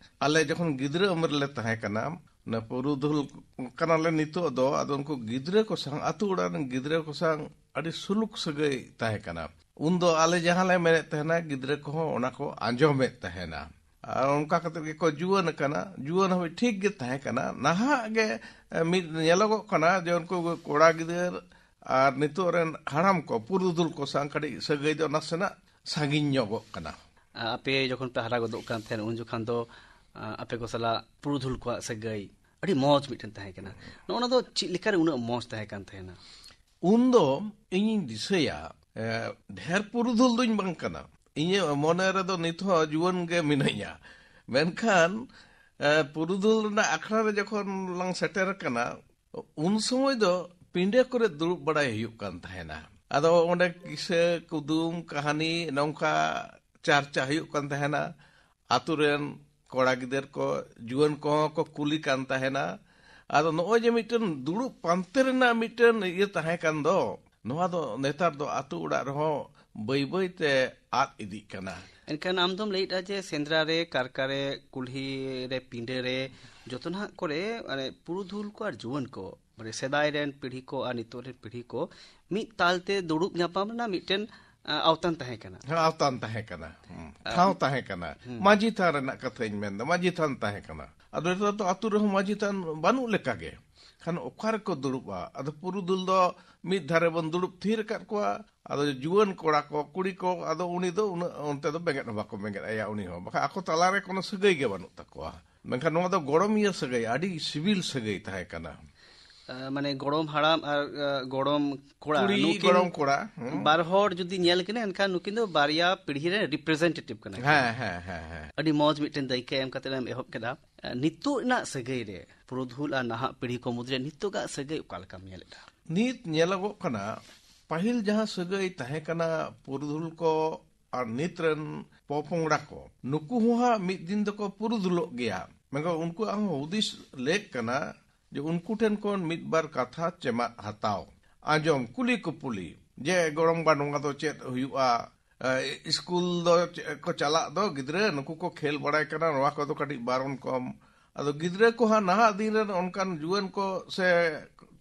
ᱟᱞᱮ ᱡᱚᱠᱷᱚᱱ ᱜᱤᱫᱽᱨᱟᱹ ᱩᱢᱮᱨ ᱞᱮ ᱛᱟᱦᱮᱸ ᱠᱟᱱᱟ, ᱚᱱᱟ ᱯᱩᱨᱩᱫᱷᱩᱞ ᱠᱟᱱᱟᱞᱮ ᱱᱤᱛᱚᱜ ᱫᱚ, ᱟᱫᱚ ᱩᱱᱠᱩ ᱜᱤᱫᱽᱨᱟᱹ ᱠᱚ ᱥᱟᱶ, ᱟᱛᱳ ᱚᱲᱟᱜ ᱨᱮᱱ ᱜᱤᱫᱽᱨᱟᱹ ᱠᱚ ᱥᱟᱶ ᱟᱹᱰᱤ ᱥᱩᱞᱩᱠ ᱥᱟᱹᱜᱟᱹᱭ ᱛᱟᱦᱮᱸ ᱠᱟᱱᱟ᱾ ᱩᱱᱫᱚ ᱟᱞᱮ ᱡᱟᱦᱟᱸ ᱞᱮ ᱢᱮᱱᱮᱫ ᱛᱟᱦᱮᱱᱟ, ᱜᱤᱫᱽᱨᱟᱹ ᱠᱚᱦᱚᱸ ᱚᱱᱟ ᱠᱚ ᱟᱸᱡᱚᱢᱮᱫ ᱛᱟᱦᱮᱱᱟ᱾ ᱟᱨ ᱚᱱᱠᱟ ᱠᱟᱛᱮ ᱜᱮᱠᱚ ᱡᱩᱣᱟᱹᱱ ᱟᱠᱟᱱᱟ᱾ ᱡᱩᱣᱟᱹᱱ ᱦᱟᱹᱵᱤᱡ ᱴᱷᱤᱠ ᱜᱮ ᱛᱟᱦᱮᱸ ᱠᱟᱱᱟ᱾ ᱱᱟᱦᱟᱜ ᱜᱮ, ᱮ, ᱢᱤᱫ ᱧᱮᱞᱚᱜᱚᱜ ᱠᱟᱱᱟ ᱡᱮ ᱩᱱᱠᱩ ᱠᱚᱲᱟ ᱜᱤᱫᱟᱹᱨ ᱟᱨ ᱱᱤᱛᱚᱜ ᱨᱮᱱ ᱦᱟᱲᱟᱢ ᱠᱚ, ᱯᱩᱨᱩᱫᱷᱩᱞ ᱠᱚ ᱥᱟᱶ ᱠᱟᱹᱴᱤᱡ ᱥᱟᱹᱜᱟᱹᱭ ᱫᱚ ᱱᱟᱥᱮᱱᱟᱜ ᱥᱟᱺᱜᱤᱧ ᱧᱚᱜᱚᱜ ᱠᱟᱱᱟ᱾ ᱟ, ᱟᱯᱮ ᱡᱚᱠᱷᱚᱱ ᱯᱮ ᱦᱟᱨᱟ ᱜᱚᱫᱚᱜ ᱠᱟᱱ ᱛᱟᱦᱮᱸᱱ, ᱩᱱ ᱡᱚᱠᱷᱚᱱ ᱫᱚ, ᱟ, ᱟᱯᱮ ᱠᱚ ᱥᱟᱞᱟᱜ ᱯᱩᱨᱩᱫᱷᱩᱞ ᱠᱚᱣᱟᱜ ᱥᱟᱹᱜᱟᱹᱭ ᱟᱹᱰᱤ ᱢᱚᱡᱽ ᱢᱤᱫᱴᱮᱱ ᱛᱟᱦᱮᱸ ᱠᱟᱱᱟ᱾ ᱱᱚᱜᱼᱚ ᱱᱚᱣᱟ ᱫᱚ ᱪᱮᱫ ᱞᱮᱠᱟᱨᱮ ᱩᱱᱟᱹᱜ ᱢᱚᱡᱽ ᱛᱟᱦᱮᱸ ᱠᱟᱱ ᱛᱟᱦᱮᱱᱟ? ᱩᱱ ᱫᱚ ᱤᱧᱤᱧ ᱫᱤᱥᱟᱹᱭᱟ, ᱮ, ᱰᱷᱮᱨ ᱯᱩᱨᱩᱫᱷᱩᱞ ᱫᱩᱧ ᱵᱟᱝ ᱠᱟᱱᱟ᱾ ᱤᱧᱟᱹᱜ ᱢᱚᱱᱮ ᱨᱮᱫᱚ ᱱᱤᱛ ᱦᱚᱸ ᱡᱩᱣᱟᱹᱱ ᱜᱮ ᱢᱤᱱᱟᱹᱧᱟ᱾ ᱢᱮᱱᱠᱷᱟᱱ, ᱮ, ᱯᱩᱨᱩᱫᱷᱩᱞ ᱨᱮᱱᱟᱜ ᱟᱠᱷᱲᱟ ᱨᱮ ᱡᱚᱠᱷᱚᱱ ᱞᱟᱝ ᱥᱮᱴᱮᱨ ᱟᱠᱟᱱᱟ, ᱩᱱ ᱥᱚᱢᱚᱭ ᱫᱚ ᱯᱤᱸᱰᱟᱹ ᱠᱚᱨᱮ ᱫᱩᱲᱩᱵ ᱵᱟᱲᱟᱭ ᱦᱩᱭᱩᱜ ᱠᱟᱱ ᱛᱟᱦᱮᱱᱟ᱾ ᱟᱫᱚ ᱚᱸᱰᱮ ᱠᱤᱥᱟᱹ, ᱠᱩᱫᱩᱢ, ᱠᱟᱹᱦᱱᱤ ᱱᱚᱝᱠᱟ ᱪᱟᱨᱪᱟ ᱦᱩᱭᱩᱜ ᱠᱟᱱ ᱛᱟᱦᱮᱱᱟ᱾ ᱟᱛᱳ ᱨᱮᱱ ᱠᱚᱲᱟ ᱜᱤᱫᱟᱹᱨ ᱠᱚ, ᱡᱩᱣᱟᱹᱱ ᱠᱚᱦᱚᱸ ᱠᱚ ᱠᱩᱞᱤ ᱠᱟᱱ ᱛᱟᱦᱮᱱᱟ᱾ ᱟᱫᱚ ᱱᱚᱜᱼᱚᱭ ᱡᱮ ᱢᱤᱫᱴᱮᱱ ᱫᱩᱲᱩᱵ ᱯᱟᱱᱛᱮ ᱨᱮᱱᱟᱜ ᱢᱤᱫᱴᱮᱱ ᱤᱭᱟᱹ ᱛᱟᱦᱮᱸ ᱠᱟᱱ ᱫᱚ, ᱱᱚᱣᱟ ᱫᱚ ᱱᱮᱛᱟᱨ ᱫᱚ ᱟᱛᱳ ᱚᱲᱟᱜ ᱨᱮᱦᱚᱸ ᱵᱟᱹᱭ ᱵᱟᱹᱭ ᱛᱮ ᱟᱫ ᱤᱫᱤᱜ ᱠᱟᱱᱟ᱾ ᱮᱱᱠᱷᱟᱱ ᱟᱢ ᱫᱚᱢ ᱞᱟᱹᱭᱮᱫᱼᱟ ᱡᱮ ᱥᱮᱸᱫᱽᱨᱟ ᱨᱮ, ᱠᱟᱨᱠᱟ ᱨᱮ, ᱠᱩᱞᱦᱤ ᱨᱮ, ᱯᱤᱸᱰᱟᱹ ᱨᱮ, ᱡᱚᱛᱚ ᱱᱟᱦᱟᱜ ᱠᱚᱨᱮ, ᱢᱟᱱᱮ, ᱯᱩᱨᱩᱫᱷᱩᱞ ᱠᱚ ᱟᱨ ᱡᱩᱣᱟᱹᱱ ᱠᱚ, ᱢᱟᱱᱮ, ᱥᱮᱫᱟᱭ ᱨᱮᱱ ᱯᱤᱲᱦᱤ ᱠᱚ ᱟᱨ ᱱᱤᱛᱚᱜ ᱨᱮᱱ ᱯᱤᱲᱦᱤ ᱠᱚ ᱢᱤᱫ ᱛᱟᱞ ᱛᱮ ᱫᱩᱲᱩᱵ ᱧᱟᱯᱟᱢ ᱨᱮᱱᱟᱜ ᱢᱤᱫᱴᱮᱱ, ᱟ, ᱟᱣᱛᱟᱱ ᱛᱟᱦᱮᱸ ᱠᱟᱱᱟ᱾ ᱦᱮᱸ, ᱟᱣᱛᱟᱱ ᱛᱟᱦᱮᱸ ᱠᱟᱱᱟ᱾ ᱦᱩᱸ᱾ ᱢᱟᱹᱡᱷᱤ ᱛᱷᱟᱱ ᱨᱮᱱᱟᱜ ᱠᱟᱛᱷᱟᱧ ᱢᱮᱱᱫᱟ, ᱢᱟᱹᱡᱷᱤ ᱛᱷᱟᱱ ᱛᱟᱦᱮᱸ ᱠᱟᱱᱟ᱾ ᱟᱫᱚ ᱱᱮᱛᱟᱨ ᱫᱚ ᱟᱛᱳ ᱨᱮᱦᱚᱸ ᱢᱟᱹᱡᱷᱤ ᱛᱷᱟᱱ ᱵᱟᱹᱱᱩᱜ ᱞᱮᱠᱟ ᱜᱮ᱾ ᱠᱷᱟᱱ ᱚᱠᱟ ᱨᱮᱠᱚ ᱫᱩᱲᱩᱵᱼᱟ? ᱟᱫᱚ ᱯᱩᱨᱩᱫᱷᱩᱞ ᱫᱚ ᱢᱤᱫ ᱫᱷᱟᱨᱮ ᱵᱚᱱ ᱫᱩᱲᱩᱵ ᱛᱷᱤᱨ ᱟᱠᱟᱫ ᱠᱚᱣᱟ᱾ ᱟᱫᱚ ᱡᱩᱣᱟᱹᱱ ᱠᱚᱲᱟ ᱠᱚ, ᱠᱩᱲᱤ ᱠᱚ, ᱟᱫᱚ ᱩᱱᱤ ᱫᱚ ᱩᱱᱟᱹᱜ ᱚᱱᱛᱮ ᱫᱚ ᱵᱮᱸᱜᱮᱫ ᱦᱚᱸ ᱵᱟᱠᱚ ᱵᱮᱸᱜᱮᱫ ᱟᱭᱟ ᱩᱱᱤ ᱦᱚᱸ, ᱵᱟᱠᱷᱟᱱ ᱟᱠᱚ ᱛᱟᱞᱟᱨᱮ ᱠᱳᱱᱳ ᱥᱟᱹᱜᱟᱹᱭ ᱜᱮ ᱵᱟᱹᱱᱩᱜ ᱛᱟᱠᱚᱣᱟ᱾ ᱢᱮᱱᱠᱷᱟᱱ ᱱᱚᱣᱟ ᱫᱚ ᱜᱚᱲᱚᱢᱤᱭᱟᱹ ᱥᱟᱹᱜᱟᱹᱭ, ᱟᱹᱰᱤ ᱥᱤᱵᱤᱞ ᱥᱟᱹᱜᱟᱹᱭ ᱛᱟᱦᱮᱸ ᱠᱟᱱᱟ᱾ ᱟ, ᱢᱟᱱᱮ, ᱜᱚᱲᱚᱢ ᱦᱟᱲᱟᱢ ᱟᱨ, ᱟ, ᱜᱚᱲᱚᱢ ᱠᱚᱲᱟ, ᱠᱩᱲᱤ ᱱᱩᱠᱤᱱ ᱜᱚᱲᱚᱢ ᱠᱚᱲᱟ, ᱦᱩᱸ᱾ ᱵᱟᱨ ᱦᱚᱲ ᱡᱩᱫᱤ ᱧᱮᱞ ᱠᱤᱱᱟ, ᱮᱱᱠᱷᱟᱱ ᱱᱩᱠᱤᱱ ᱫᱚ ᱵᱟᱨᱭᱟ ᱯᱤᱲᱦᱤ ᱨᱮᱱ representative ᱠᱟᱱᱟ ᱠᱤᱱ᱾ ᱦᱮᱸ, ᱦᱮᱸ, ᱦᱮᱸ, ᱦᱮᱸ᱾ ᱟᱹᱰᱤ ᱢᱚᱡᱽ ᱢᱤᱫᱴᱮᱱ ᱫᱟᱹᱭᱠᱟᱹ ᱮᱢ ᱠᱟᱛᱮ ᱮᱢ ᱮᱦᱚᱵ ᱠᱮᱫᱟ᱾ ᱟ, ᱱᱤᱛᱚᱜ ᱨᱮᱱᱟᱜ ᱥᱟᱹᱜᱟᱹᱭ ᱨᱮ ᱯᱩᱨᱩᱫᱷᱩᱞ ᱟᱨ ᱱᱟᱦᱟᱜ ᱯᱤᱲᱦᱤ ᱠᱚ ᱢᱩᱫᱽᱨᱮ ᱱᱤᱛᱚᱜᱟᱜ ᱥᱟᱹᱜᱟᱹᱭ ᱚᱠᱟ ᱞᱮᱠᱟᱢ ᱧᱮᱞᱮᱫᱼᱟ? ᱱᱤᱛ ᱧᱮᱞᱚᱜᱚᱜ ᱠᱟᱱᱟ, ᱯᱟᱹᱦᱤᱞ ᱡᱟᱦᱟᱸ ᱥᱟᱹᱜᱟᱹᱭ ᱛᱟᱦᱮᱸ ᱠᱟᱱᱟ ᱯᱩᱨᱩᱫᱷᱩᱞ ᱠᱚ ᱟᱨ ᱱᱤᱛ ᱨᱮᱱ ᱯᱚᱯᱚᱝᱲᱟ ᱠᱚ, ᱱᱩᱠᱩ ᱦᱚᱸ ᱦᱟᱸᱜ ᱢᱤᱫ ᱫᱤᱱ ᱫᱚᱠᱚ ᱯᱩᱨᱩᱫᱷᱩᱞᱚᱜ ᱜᱮᱭᱟ᱾ ᱢᱮᱱᱠᱷᱟᱱ ᱩᱱᱠᱩᱣᱟᱜ ᱦᱚᱸ ᱦᱩᱫᱤᱥ ᱞᱮᱠ ᱠᱟᱱᱟ ᱡᱮ ᱩᱱᱠᱩ ᱴᱷᱮᱱ ᱠᱷᱚᱱ ᱢᱤᱫ ᱵᱟᱨ ᱠᱟᱛᱷᱟ ᱪᱮᱢᱟᱜ ᱦᱟᱛᱟᱣ, ᱟᱸᱡᱚᱢ, ᱠᱩᱞᱤ ᱠᱩᱯᱩᱞᱤ, ᱡᱮ, "ᱜᱚᱲᱚᱢᱵᱟ, ᱱᱚᱣᱟ ᱫᱚ ᱪᱮᱫ ᱦᱩᱭᱩᱜᱼᱟ? ᱮ, ᱥᱠᱩᱞ ᱫᱚ ᱪᱮᱫ ᱠᱚ ᱪᱟᱞᱟᱜ ᱫᱚ ᱜᱤᱫᱽᱨᱟᱹ, ᱱᱩᱠᱩ ᱠᱚ ᱠᱷᱮᱞ ᱵᱟᱲᱟᱭ ᱠᱟᱱᱟ, ᱱᱚᱣᱟ ᱠᱚᱫᱚ ᱠᱟᱹᱴᱤᱡ ᱵᱟᱨᱚᱱ ᱠᱚᱢ᱾" ᱟᱫᱚ ᱜᱤᱫᱽᱨᱟᱹ ᱠᱚ ᱦᱟᱸᱜ ᱱᱟᱦᱟᱜ ᱫᱤᱱ ᱨᱮᱱ ᱚᱱᱠᱟᱱ ᱡᱩᱣᱟᱹᱱ ᱠᱚ ᱥᱮ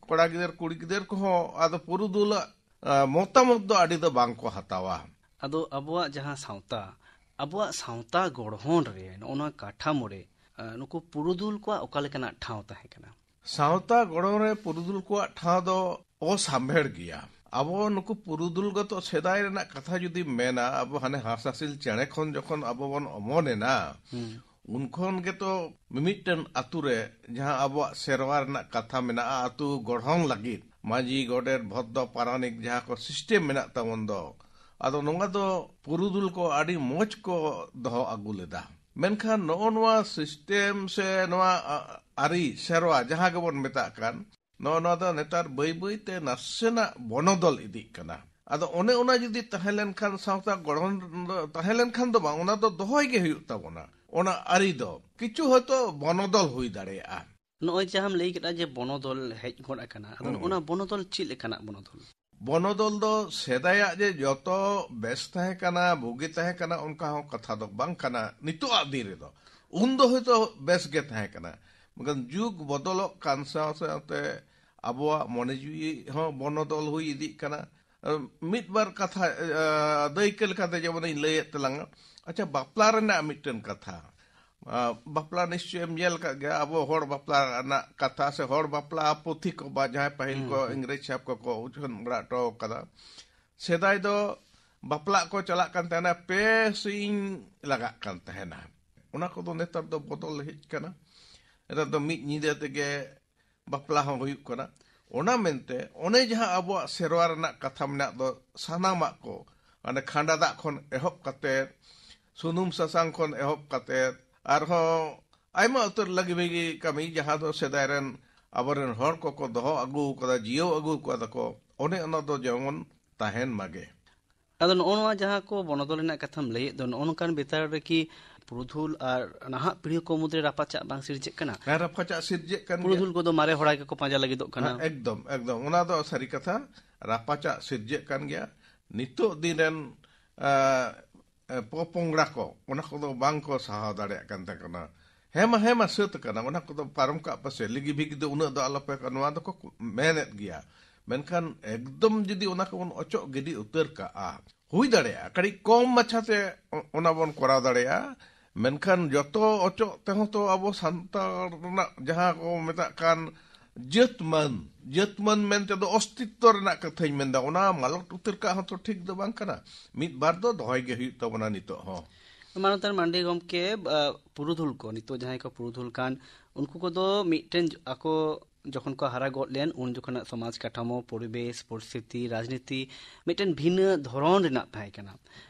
ᱠᱚᱲᱟ ᱜᱤᱫᱟᱹᱨ, ᱠᱩᱲᱤ ᱜᱤᱫᱟᱹᱨ ᱠᱚᱦᱚᱸ ᱟᱫᱚ ᱯᱩᱨᱩᱫᱷᱩᱞᱟᱜ, ᱟ, ᱢᱚᱛᱟᱢᱚᱛ ᱫᱚ ᱟᱹᱰᱤ ᱫᱚ ᱵᱟᱝ ᱠᱚ ᱦᱟᱛᱟᱣᱟ᱾ ᱟᱫᱚ ᱟᱵᱚᱣᱟᱜ ᱡᱟᱦᱟᱸ ᱥᱟᱶᱛᱟ, ᱟᱵᱚᱣᱟᱜ ᱥᱟᱶᱛᱟ ᱜᱚᱲᱦᱚᱱ ᱨᱮ, ᱱᱚᱜᱼᱚ ᱱᱚᱣᱟ ᱠᱟᱴᱷᱟᱢᱳ ᱨᱮ, ᱟ, ᱱᱩᱠᱩ ᱯᱩᱨᱩᱫᱷᱩᱞ ᱠᱚᱣᱟᱜ ᱚᱠᱟ ᱞᱮᱠᱟᱱᱟᱜ ᱴᱷᱟᱶ ᱛᱟᱦᱮᱸ ᱠᱟᱱᱟ? ᱥᱟᱶᱛᱟ ᱜᱚᱲᱦᱚᱱ ᱨᱮ ᱯᱩᱨᱩᱫᱷᱩᱞ ᱠᱚᱣᱟᱜ ᱴᱷᱟᱶ ᱫᱚ ᱚᱥᱟᱢᱵᱷᱮᱲ ᱜᱮᱭᱟ᱾ ᱟᱵᱚ ᱱᱩᱠᱩ ᱯᱩᱨᱩᱫᱷᱩᱞ ᱜᱚᱛᱚ ᱥᱮᱫᱟᱭ ᱨᱮᱱᱟᱜ ᱠᱟᱛᱷᱟ ᱡᱩᱫᱤᱢ ᱢᱮᱱᱟ, ᱟᱵᱚ ᱦᱟᱱᱮ ᱦᱟᱸᱥ ᱦᱟᱸᱥᱤᱞ ᱪᱮᱬᱮ ᱠᱷᱚᱱ ᱡᱚᱠᱷᱚᱱ ᱟᱵᱚ ᱵᱚᱱ ᱚᱢᱚᱱ ᱮᱱᱟ, ᱦᱩᱸ᱾ ᱩᱱ ᱠᱷᱚᱱ ᱜᱮᱛᱚ ᱢᱤᱢᱤᱫᱴᱟᱹᱝ ᱟᱛᱩ ᱨᱮ ᱡᱟᱦᱟᱸ ᱟᱵᱚᱣᱟᱜ ᱥᱮᱨᱣᱟ ᱨᱮᱱᱟᱜ ᱠᱟᱛᱷᱟ ᱢᱮᱱᱟᱜᱼᱟ, ᱟᱛᱩ ᱜᱚᱲᱦᱚᱱ ᱞᱟᱹᱜᱤᱫ ᱢᱟᱹᱡᱷᱤ, ᱜᱚᱰᱮᱛ, ᱵᱷᱚᱫᱽᱫᱚ, ᱯᱟᱨᱟᱱᱤᱠ ᱡᱟᱦᱟᱸ ᱠᱚ ᱥᱤᱥᱴᱮᱢ ᱢᱮᱱᱟᱜ ᱛᱟᱵᱚᱱ ᱫᱚ, ᱟᱫᱚ ᱱᱚᱣᱟ ᱫᱚ ᱯᱩᱨᱩᱫᱷᱩᱞ ᱠᱚ ᱟᱹᱰᱤ ᱢᱚᱡᱽ ᱠᱚ ᱫᱚᱦᱚ ᱟᱹᱜᱩ ᱞᱮᱫᱟ᱾ ᱢᱮᱱᱠᱷᱟᱱ ᱱᱚᱜᱼᱚ ᱱᱚᱣᱟ ᱥᱤᱥᱴᱮᱢ ᱥᱮ ᱱᱚᱣᱟ, ᱟ, ᱟᱹᱨᱤ ᱥᱮᱨᱣᱟ ᱡᱟᱦᱟᱸ ᱜᱮᱵᱚᱱ ᱢᱮᱛᱟᱜ ᱠᱟᱱ, ᱱᱚᱜᱼᱚ ᱱᱚᱣᱟ ᱫᱚ ᱱᱮᱛᱟᱨ ᱵᱟᱹᱭ ᱵᱟᱹᱭ ᱛᱮ ᱱᱟᱥᱮᱱᱟᱜ ᱵᱚᱱᱚᱫᱚᱞ ᱤᱫᱤᱜ ᱠᱟᱱᱟ᱾ ᱟᱫᱚ ᱚᱱᱮ ᱚᱱᱟ ᱡᱩᱫᱤ ᱛᱟᱦᱮᱸ ᱞᱮᱱᱠᱷᱟᱱ, ᱥᱟᱶᱛᱟ ᱜᱚᱲᱦᱚᱱ ᱫᱚ ᱛᱟᱦᱮᱸ ᱞᱮᱱᱠᱷᱟᱱ ᱫᱚ ᱵᱟᱝ, ᱚᱱᱟ ᱫᱚ ᱫᱚᱦᱚᱭ ᱜᱮ ᱦᱩᱭᱩᱜ ᱛᱟᱵᱚᱱᱟ᱾ ᱚᱱᱟ ᱟᱹᱨᱤ ᱫᱚ ᱠᱤᱪᱷᱩ ᱦᱚᱭᱛᱳ ᱵᱚᱱᱚᱫᱚᱞ ᱦᱩᱭ ᱫᱟᱲᱮᱭᱟᱜᱼᱟ᱾ ᱱᱚᱜᱼᱚᱭ ᱡᱟᱦᱟᱸᱢ ᱞᱟᱹᱭ ᱠᱮᱫᱟ ᱡᱮ ᱵᱚᱱᱚᱫᱚᱞ ᱦᱮᱡ ᱜᱚᱫ ᱟᱠᱟᱱᱟ, ᱟᱫᱚ ᱦᱩᱸ᱾ ᱚᱱᱟ ᱵᱚᱱᱚᱫᱚᱞ ᱪᱮᱫ ᱞᱮᱠᱟᱱᱟᱜ ᱵᱚᱱᱚᱫᱚᱞ? ᱵᱚᱱᱚᱫᱚᱞ ᱫᱚ ᱥᱮᱫᱟᱭᱟᱜ ᱡᱮ ᱡᱚᱛᱚ ᱵᱮᱥ ᱛᱟᱦᱮᱸ ᱠᱟᱱᱟ, ᱵᱩᱜᱤ ᱛᱟᱦᱮᱸ ᱠᱟᱱᱟ, ᱚᱱᱠᱟ ᱦᱚᱸ ᱠᱟᱛᱷᱟ ᱫᱚ ᱵᱟᱝ ᱠᱟᱱᱟ᱾ ᱱᱤᱛᱚᱜᱟᱜ ᱫᱤᱱ ᱨᱮᱫᱚ, ᱩᱱ ᱫᱚ ᱦᱚᱭᱛᱳ ᱵᱮᱥ ᱜᱮ ᱛᱟᱦᱮᱸ ᱠᱟᱱᱟ, ᱢᱮᱱᱠᱷᱟᱱ ᱡᱩᱜᱽ ᱵᱚᱫᱚᱞᱚᱜ ᱠᱟᱱ ᱥᱟᱶ ᱥᱟᱶᱛᱮ ᱟᱵᱚᱣᱟᱜ ᱢᱚᱱᱮ ᱡᱤᱣᱤ ᱦᱚᱸ ᱵᱚᱱᱚᱫᱚᱞ ᱦᱩᱭ ᱤᱫᱤᱜ ᱠᱟᱱᱟ᱾ ᱢᱤᱫ ᱵᱟᱨ ᱠᱟᱛᱷᱟ, ᱟ, ᱫᱟᱹᱭᱠᱟᱹ ᱞᱮᱠᱟᱛᱮ ᱡᱮᱢᱚᱱᱤᱧ ᱞᱟᱹᱭᱮᱫ ᱛᱟᱞᱟᱝᱟ, ᱟᱪᱪᱷᱟ, ᱵᱟᱯᱞᱟ ᱨᱮᱱᱟᱜ ᱢᱤᱫᱴᱮᱱ ᱠᱟᱛᱷᱟ᱾ ᱟ, ᱵᱟᱯᱞᱟ ᱱᱤᱥᱪᱚᱭᱮᱢ ᱧᱮᱞ ᱟᱠᱟᱫ ᱜᱮᱭᱟ, ᱟᱵᱚ ᱦᱚᱲ ᱵᱟᱯᱞᱟ ᱨᱮᱱᱟᱜ ᱠᱟᱛᱷᱟ ᱥᱮ ᱦᱚᱲ ᱵᱟᱯᱞᱟ ᱯᱩᱛᱷᱤ ᱠᱚ ᱵᱟ ᱡᱟᱦᱟᱸᱭ ᱯᱟᱹᱦᱤᱞ ᱦᱩᱸ, ᱠᱚ ᱦᱩᱸ᱾ ᱤᱝᱨᱮᱡᱽ ᱥᱟᱦᱮᱵᱽ ᱠᱚᱠᱚ ᱩᱪᱷᱟᱹᱱ ᱵᱟᱲᱟ ᱦᱚᱴᱚ ᱟᱠᱟᱫᱟ᱾ ᱥᱮᱫᱟᱭ ᱫᱚ ᱵᱟᱯᱞᱟᱜ ᱠᱚ ᱪᱟᱞᱟᱜ ᱠᱟᱱ ᱛᱟᱦᱮᱱᱟ, ᱯᱮ ᱥᱤᱧ ᱞᱟᱜᱟᱜ ᱠᱟᱱ ᱛᱟᱦᱮᱱᱟ᱾ ᱚᱱᱟ ᱠᱚᱫᱚ ᱱᱮᱛᱟᱨ ᱫᱚ ᱵᱚᱫᱚᱞ ᱦᱮᱡ ᱠᱟᱱᱟ᱾ ᱱᱮᱛᱟᱨ ᱫᱚ ᱢᱤᱫ ᱧᱤᱫᱟᱹ ᱛᱮᱜᱮ ᱵᱟᱯᱞᱟ ᱦᱚᱸ ᱦᱩᱭᱩᱜ ᱠᱟᱱᱟ᱾ ᱚᱱᱟ ᱢᱮᱱᱛᱮ ᱚᱱᱮ ᱡᱟᱦᱟᱸ ᱟᱵᱚᱣᱟᱜ ᱥᱮᱨᱣᱟ ᱨᱮᱱᱟᱜ ᱠᱟᱛᱷᱟ ᱢᱮᱱᱟᱜ ᱫᱚ, ᱥᱟᱱᱟᱢᱟᱜ ᱠᱚ, ᱢᱟᱱᱮ ᱠᱷᱟᱸᱰᱟ ᱫᱟᱜ ᱠᱷᱚᱱ ᱮᱦᱚᱵ ᱠᱟᱛᱮ, ᱥᱩᱱᱩᱢ ᱥᱟᱥᱟᱝ ᱠᱷᱚᱱ ᱮᱦᱚᱵ ᱠᱟᱛᱮ, ᱟᱨᱦᱚᱸ ᱟᱭᱢᱟ ᱩᱛᱟᱹᱨ ᱞᱟᱹᱜᱤ ᱵᱷᱟᱹᱜᱤ ᱠᱟᱹᱢᱤ, ᱡᱟᱦᱟᱸ ᱫᱚ ᱥᱮᱫᱟᱭ ᱨᱮᱱ ᱟᱵᱚᱨᱮᱱ ᱦᱚᱲ ᱠᱚᱠᱚ ᱫᱚᱦᱚ ᱟᱹᱜᱩ ᱟᱠᱟᱫᱟ, ᱡᱤᱭᱟᱹᱣ ᱟᱹᱜᱩ ᱟᱠᱟᱫᱟ ᱠᱚ, ᱚᱱᱮ ᱚᱱᱟ ᱫᱚ ᱡᱮᱢᱚᱱ ᱛᱟᱦᱮᱱ ᱢᱟᱜᱮ᱾ ᱟᱫᱚ ᱱᱚᱜᱼᱚ ᱱᱚᱣᱟ ᱡᱟᱦᱟᱸ ᱠᱚ ᱵᱚᱱᱚᱫᱚᱞ ᱨᱮᱱᱟᱜ ᱠᱟᱛᱷᱟᱢ ᱞᱟᱹᱭᱮᱫ ᱫᱚ, ᱱᱚᱜᱼᱚ ᱱᱚᱝᱠᱟᱱ ᱵᱮᱯᱟᱨ ᱨᱮᱠᱤ ᱯᱩᱨᱩᱫᱷᱩᱞ ᱟᱨ ᱱᱟᱦᱟᱜ ᱯᱤᱲᱦᱤ ᱠᱚ ᱢᱩᱫᱽᱨᱮ ᱨᱟᱯᱟᱪᱟᱜ ᱵᱟᱝ ᱥᱤᱨᱡᱟᱹᱜ ᱠᱟᱱᱟ? ᱦᱮᱸ, ᱨᱟᱯᱟᱪᱟᱜ ᱥᱤᱨᱡᱟᱹᱜ ᱠᱟᱱ ᱜᱮᱭᱟ᱾ ᱯᱩᱨᱩᱫᱷᱩᱞ ᱠᱚᱫᱚ ᱢᱟᱨᱮ ᱦᱚᱲᱟ ᱜᱮᱠᱚ ᱯᱟᱸᱡᱟ ᱞᱟᱹᱜᱤᱫᱚᱜ ᱠᱟᱱᱟ᱾ ᱦᱮᱸ, ᱮᱠᱫᱚᱢ, ᱮᱠᱫᱚᱢ᱾ ᱚᱱᱟ ᱫᱚ ᱥᱟᱹᱨᱤ ᱠᱟᱛᱷᱟ, ᱨᱟᱯᱟᱪᱟᱜ ᱥᱤᱨᱡᱟᱹᱜ ᱠᱟᱱ ᱜᱮᱭᱟ᱾ ᱱᱤᱛᱚᱜ ᱫᱤᱱ ᱨᱮᱱ, ᱟ, ᱮ, ᱯᱚᱯᱚᱝᱲᱟ ᱠᱚ, ᱚᱱᱟ ᱠᱚᱫᱚ ᱵᱟᱝ ᱠᱚ ᱥᱟᱦᱟᱣ ᱫᱟᱲᱮᱭᱟᱜ ᱠᱟᱱ ᱛᱟᱦᱮᱸ ᱠᱟᱱᱟ᱾ ᱦᱮᱸ ᱢᱟ, ᱦᱮᱸ ᱢᱟ, ᱥᱟᱹᱛ ᱟᱠᱟᱱᱟ, ᱚᱱᱟ ᱠᱚᱫᱚ ᱯᱟᱨᱚᱢ ᱠᱟᱜ ᱯᱮᱥᱮ, ᱞᱤᱜᱤ ᱵᱷᱤᱜᱤ ᱫᱚ ᱩᱱᱟᱹᱜ ᱫᱚ ᱟᱞᱚᱯᱮ, ᱱᱚᱣᱟ ᱫᱚᱠᱚ ᱢᱮᱱᱮᱫ ᱜᱮᱭᱟ᱾ ᱢᱮᱱᱠᱷᱟᱱ ᱮᱠᱫᱚᱢ ᱡᱩᱫᱤ ᱚᱱᱟ ᱠᱚᱵᱚᱱ ᱚᱪᱚᱜ ᱜᱤᱰᱤ ᱩᱛᱟᱹᱨ ᱠᱟᱜᱼᱟ, ᱦᱩᱭ ᱫᱟᱲᱮᱭᱟᱜᱼᱟ ᱠᱟᱹᱴᱤᱡ ᱠᱚᱢ ᱢᱟᱪᱷᱟ ᱛᱮ ᱚ-, ᱚᱱᱟ ᱵᱚᱱ ᱠᱚᱨᱟᱣ ᱫᱟᱲᱮᱭᱟᱜᱼᱟ᱾ ᱢᱮᱱᱠᱷᱟᱱ ᱡᱚᱛᱚ ᱚᱪᱚᱜ ᱛᱮᱦᱚᱸ ᱛᱚ ᱟᱵᱚ ᱥᱟᱱᱛᱟᱲ ᱨᱮᱱᱟᱜ ᱡᱟᱦᱟᱸ ᱠᱚ ᱢᱮᱛᱟᱜ ᱠᱟᱱ ᱡᱟᱹᱛ ᱢᱟᱹᱱ, ᱡᱟᱹᱛ ᱢᱟᱹᱱ ᱢᱮᱱᱛᱮ ᱫᱚ ᱚᱥᱛᱤᱛᱛᱚ ᱨᱮᱱᱟᱜ ᱠᱟᱛᱷᱟᱧ ᱢᱮᱱᱫᱟ, ᱚᱱᱟ ᱢᱟᱞᱚᱴ ᱩᱛᱟᱹᱨ ᱠᱟᱜ ᱦᱚᱸ ᱛᱚ ᱴᱷᱤᱠ ᱫᱚ ᱵᱟᱝ ᱠᱟᱱᱟ᱾ ᱢᱤᱫ ᱵᱟᱨ ᱫᱚ ᱫᱚᱦᱚᱭ ᱜᱮ ᱦᱩᱭᱩᱜ ᱛᱟᱵᱚᱱᱟ ᱱᱤᱛᱚᱜ ᱦᱚᱸ᱾ ᱢᱟᱱᱚᱛᱟᱱ ᱢᱟᱱᱰᱤ ᱜᱚᱢᱠᱮ, ᱟ, ᱯᱩᱨᱩᱫᱷᱩᱞ ᱠᱚ, ᱱᱤᱛᱚᱜ ᱡᱟᱦᱟᱸᱭ ᱠᱚ ᱯᱩᱨᱩᱫᱷᱩᱞ ᱠᱟᱱ, ᱩᱱᱠᱩ ᱠᱚᱫᱚ ᱢᱤᱫᱴᱮᱱ ᱟᱠᱚ ᱡᱚᱠᱷᱚᱱ ᱠᱚ ᱦᱟᱨᱟ ᱜᱚᱫ ᱞᱮᱱ, ᱩᱱ ᱡᱚᱠᱷᱚᱱᱟᱜ ᱥᱚᱢᱟᱡᱽ ᱠᱟᱴᱷᱟᱢᱳ, ᱯᱚᱨᱤᱵᱮᱥ, ᱯᱚᱨᱤᱥᱛᱷᱤᱛᱤ, ᱨᱟᱡᱽᱱᱤᱛᱤ ᱢᱤᱫᱴᱮᱱ ᱵᱷᱤᱱᱟᱹ ᱫᱷᱚᱨᱚᱱ ᱨᱮᱱᱟᱜ ᱛᱟᱦᱮᱸ ᱠᱟᱱᱟ᱾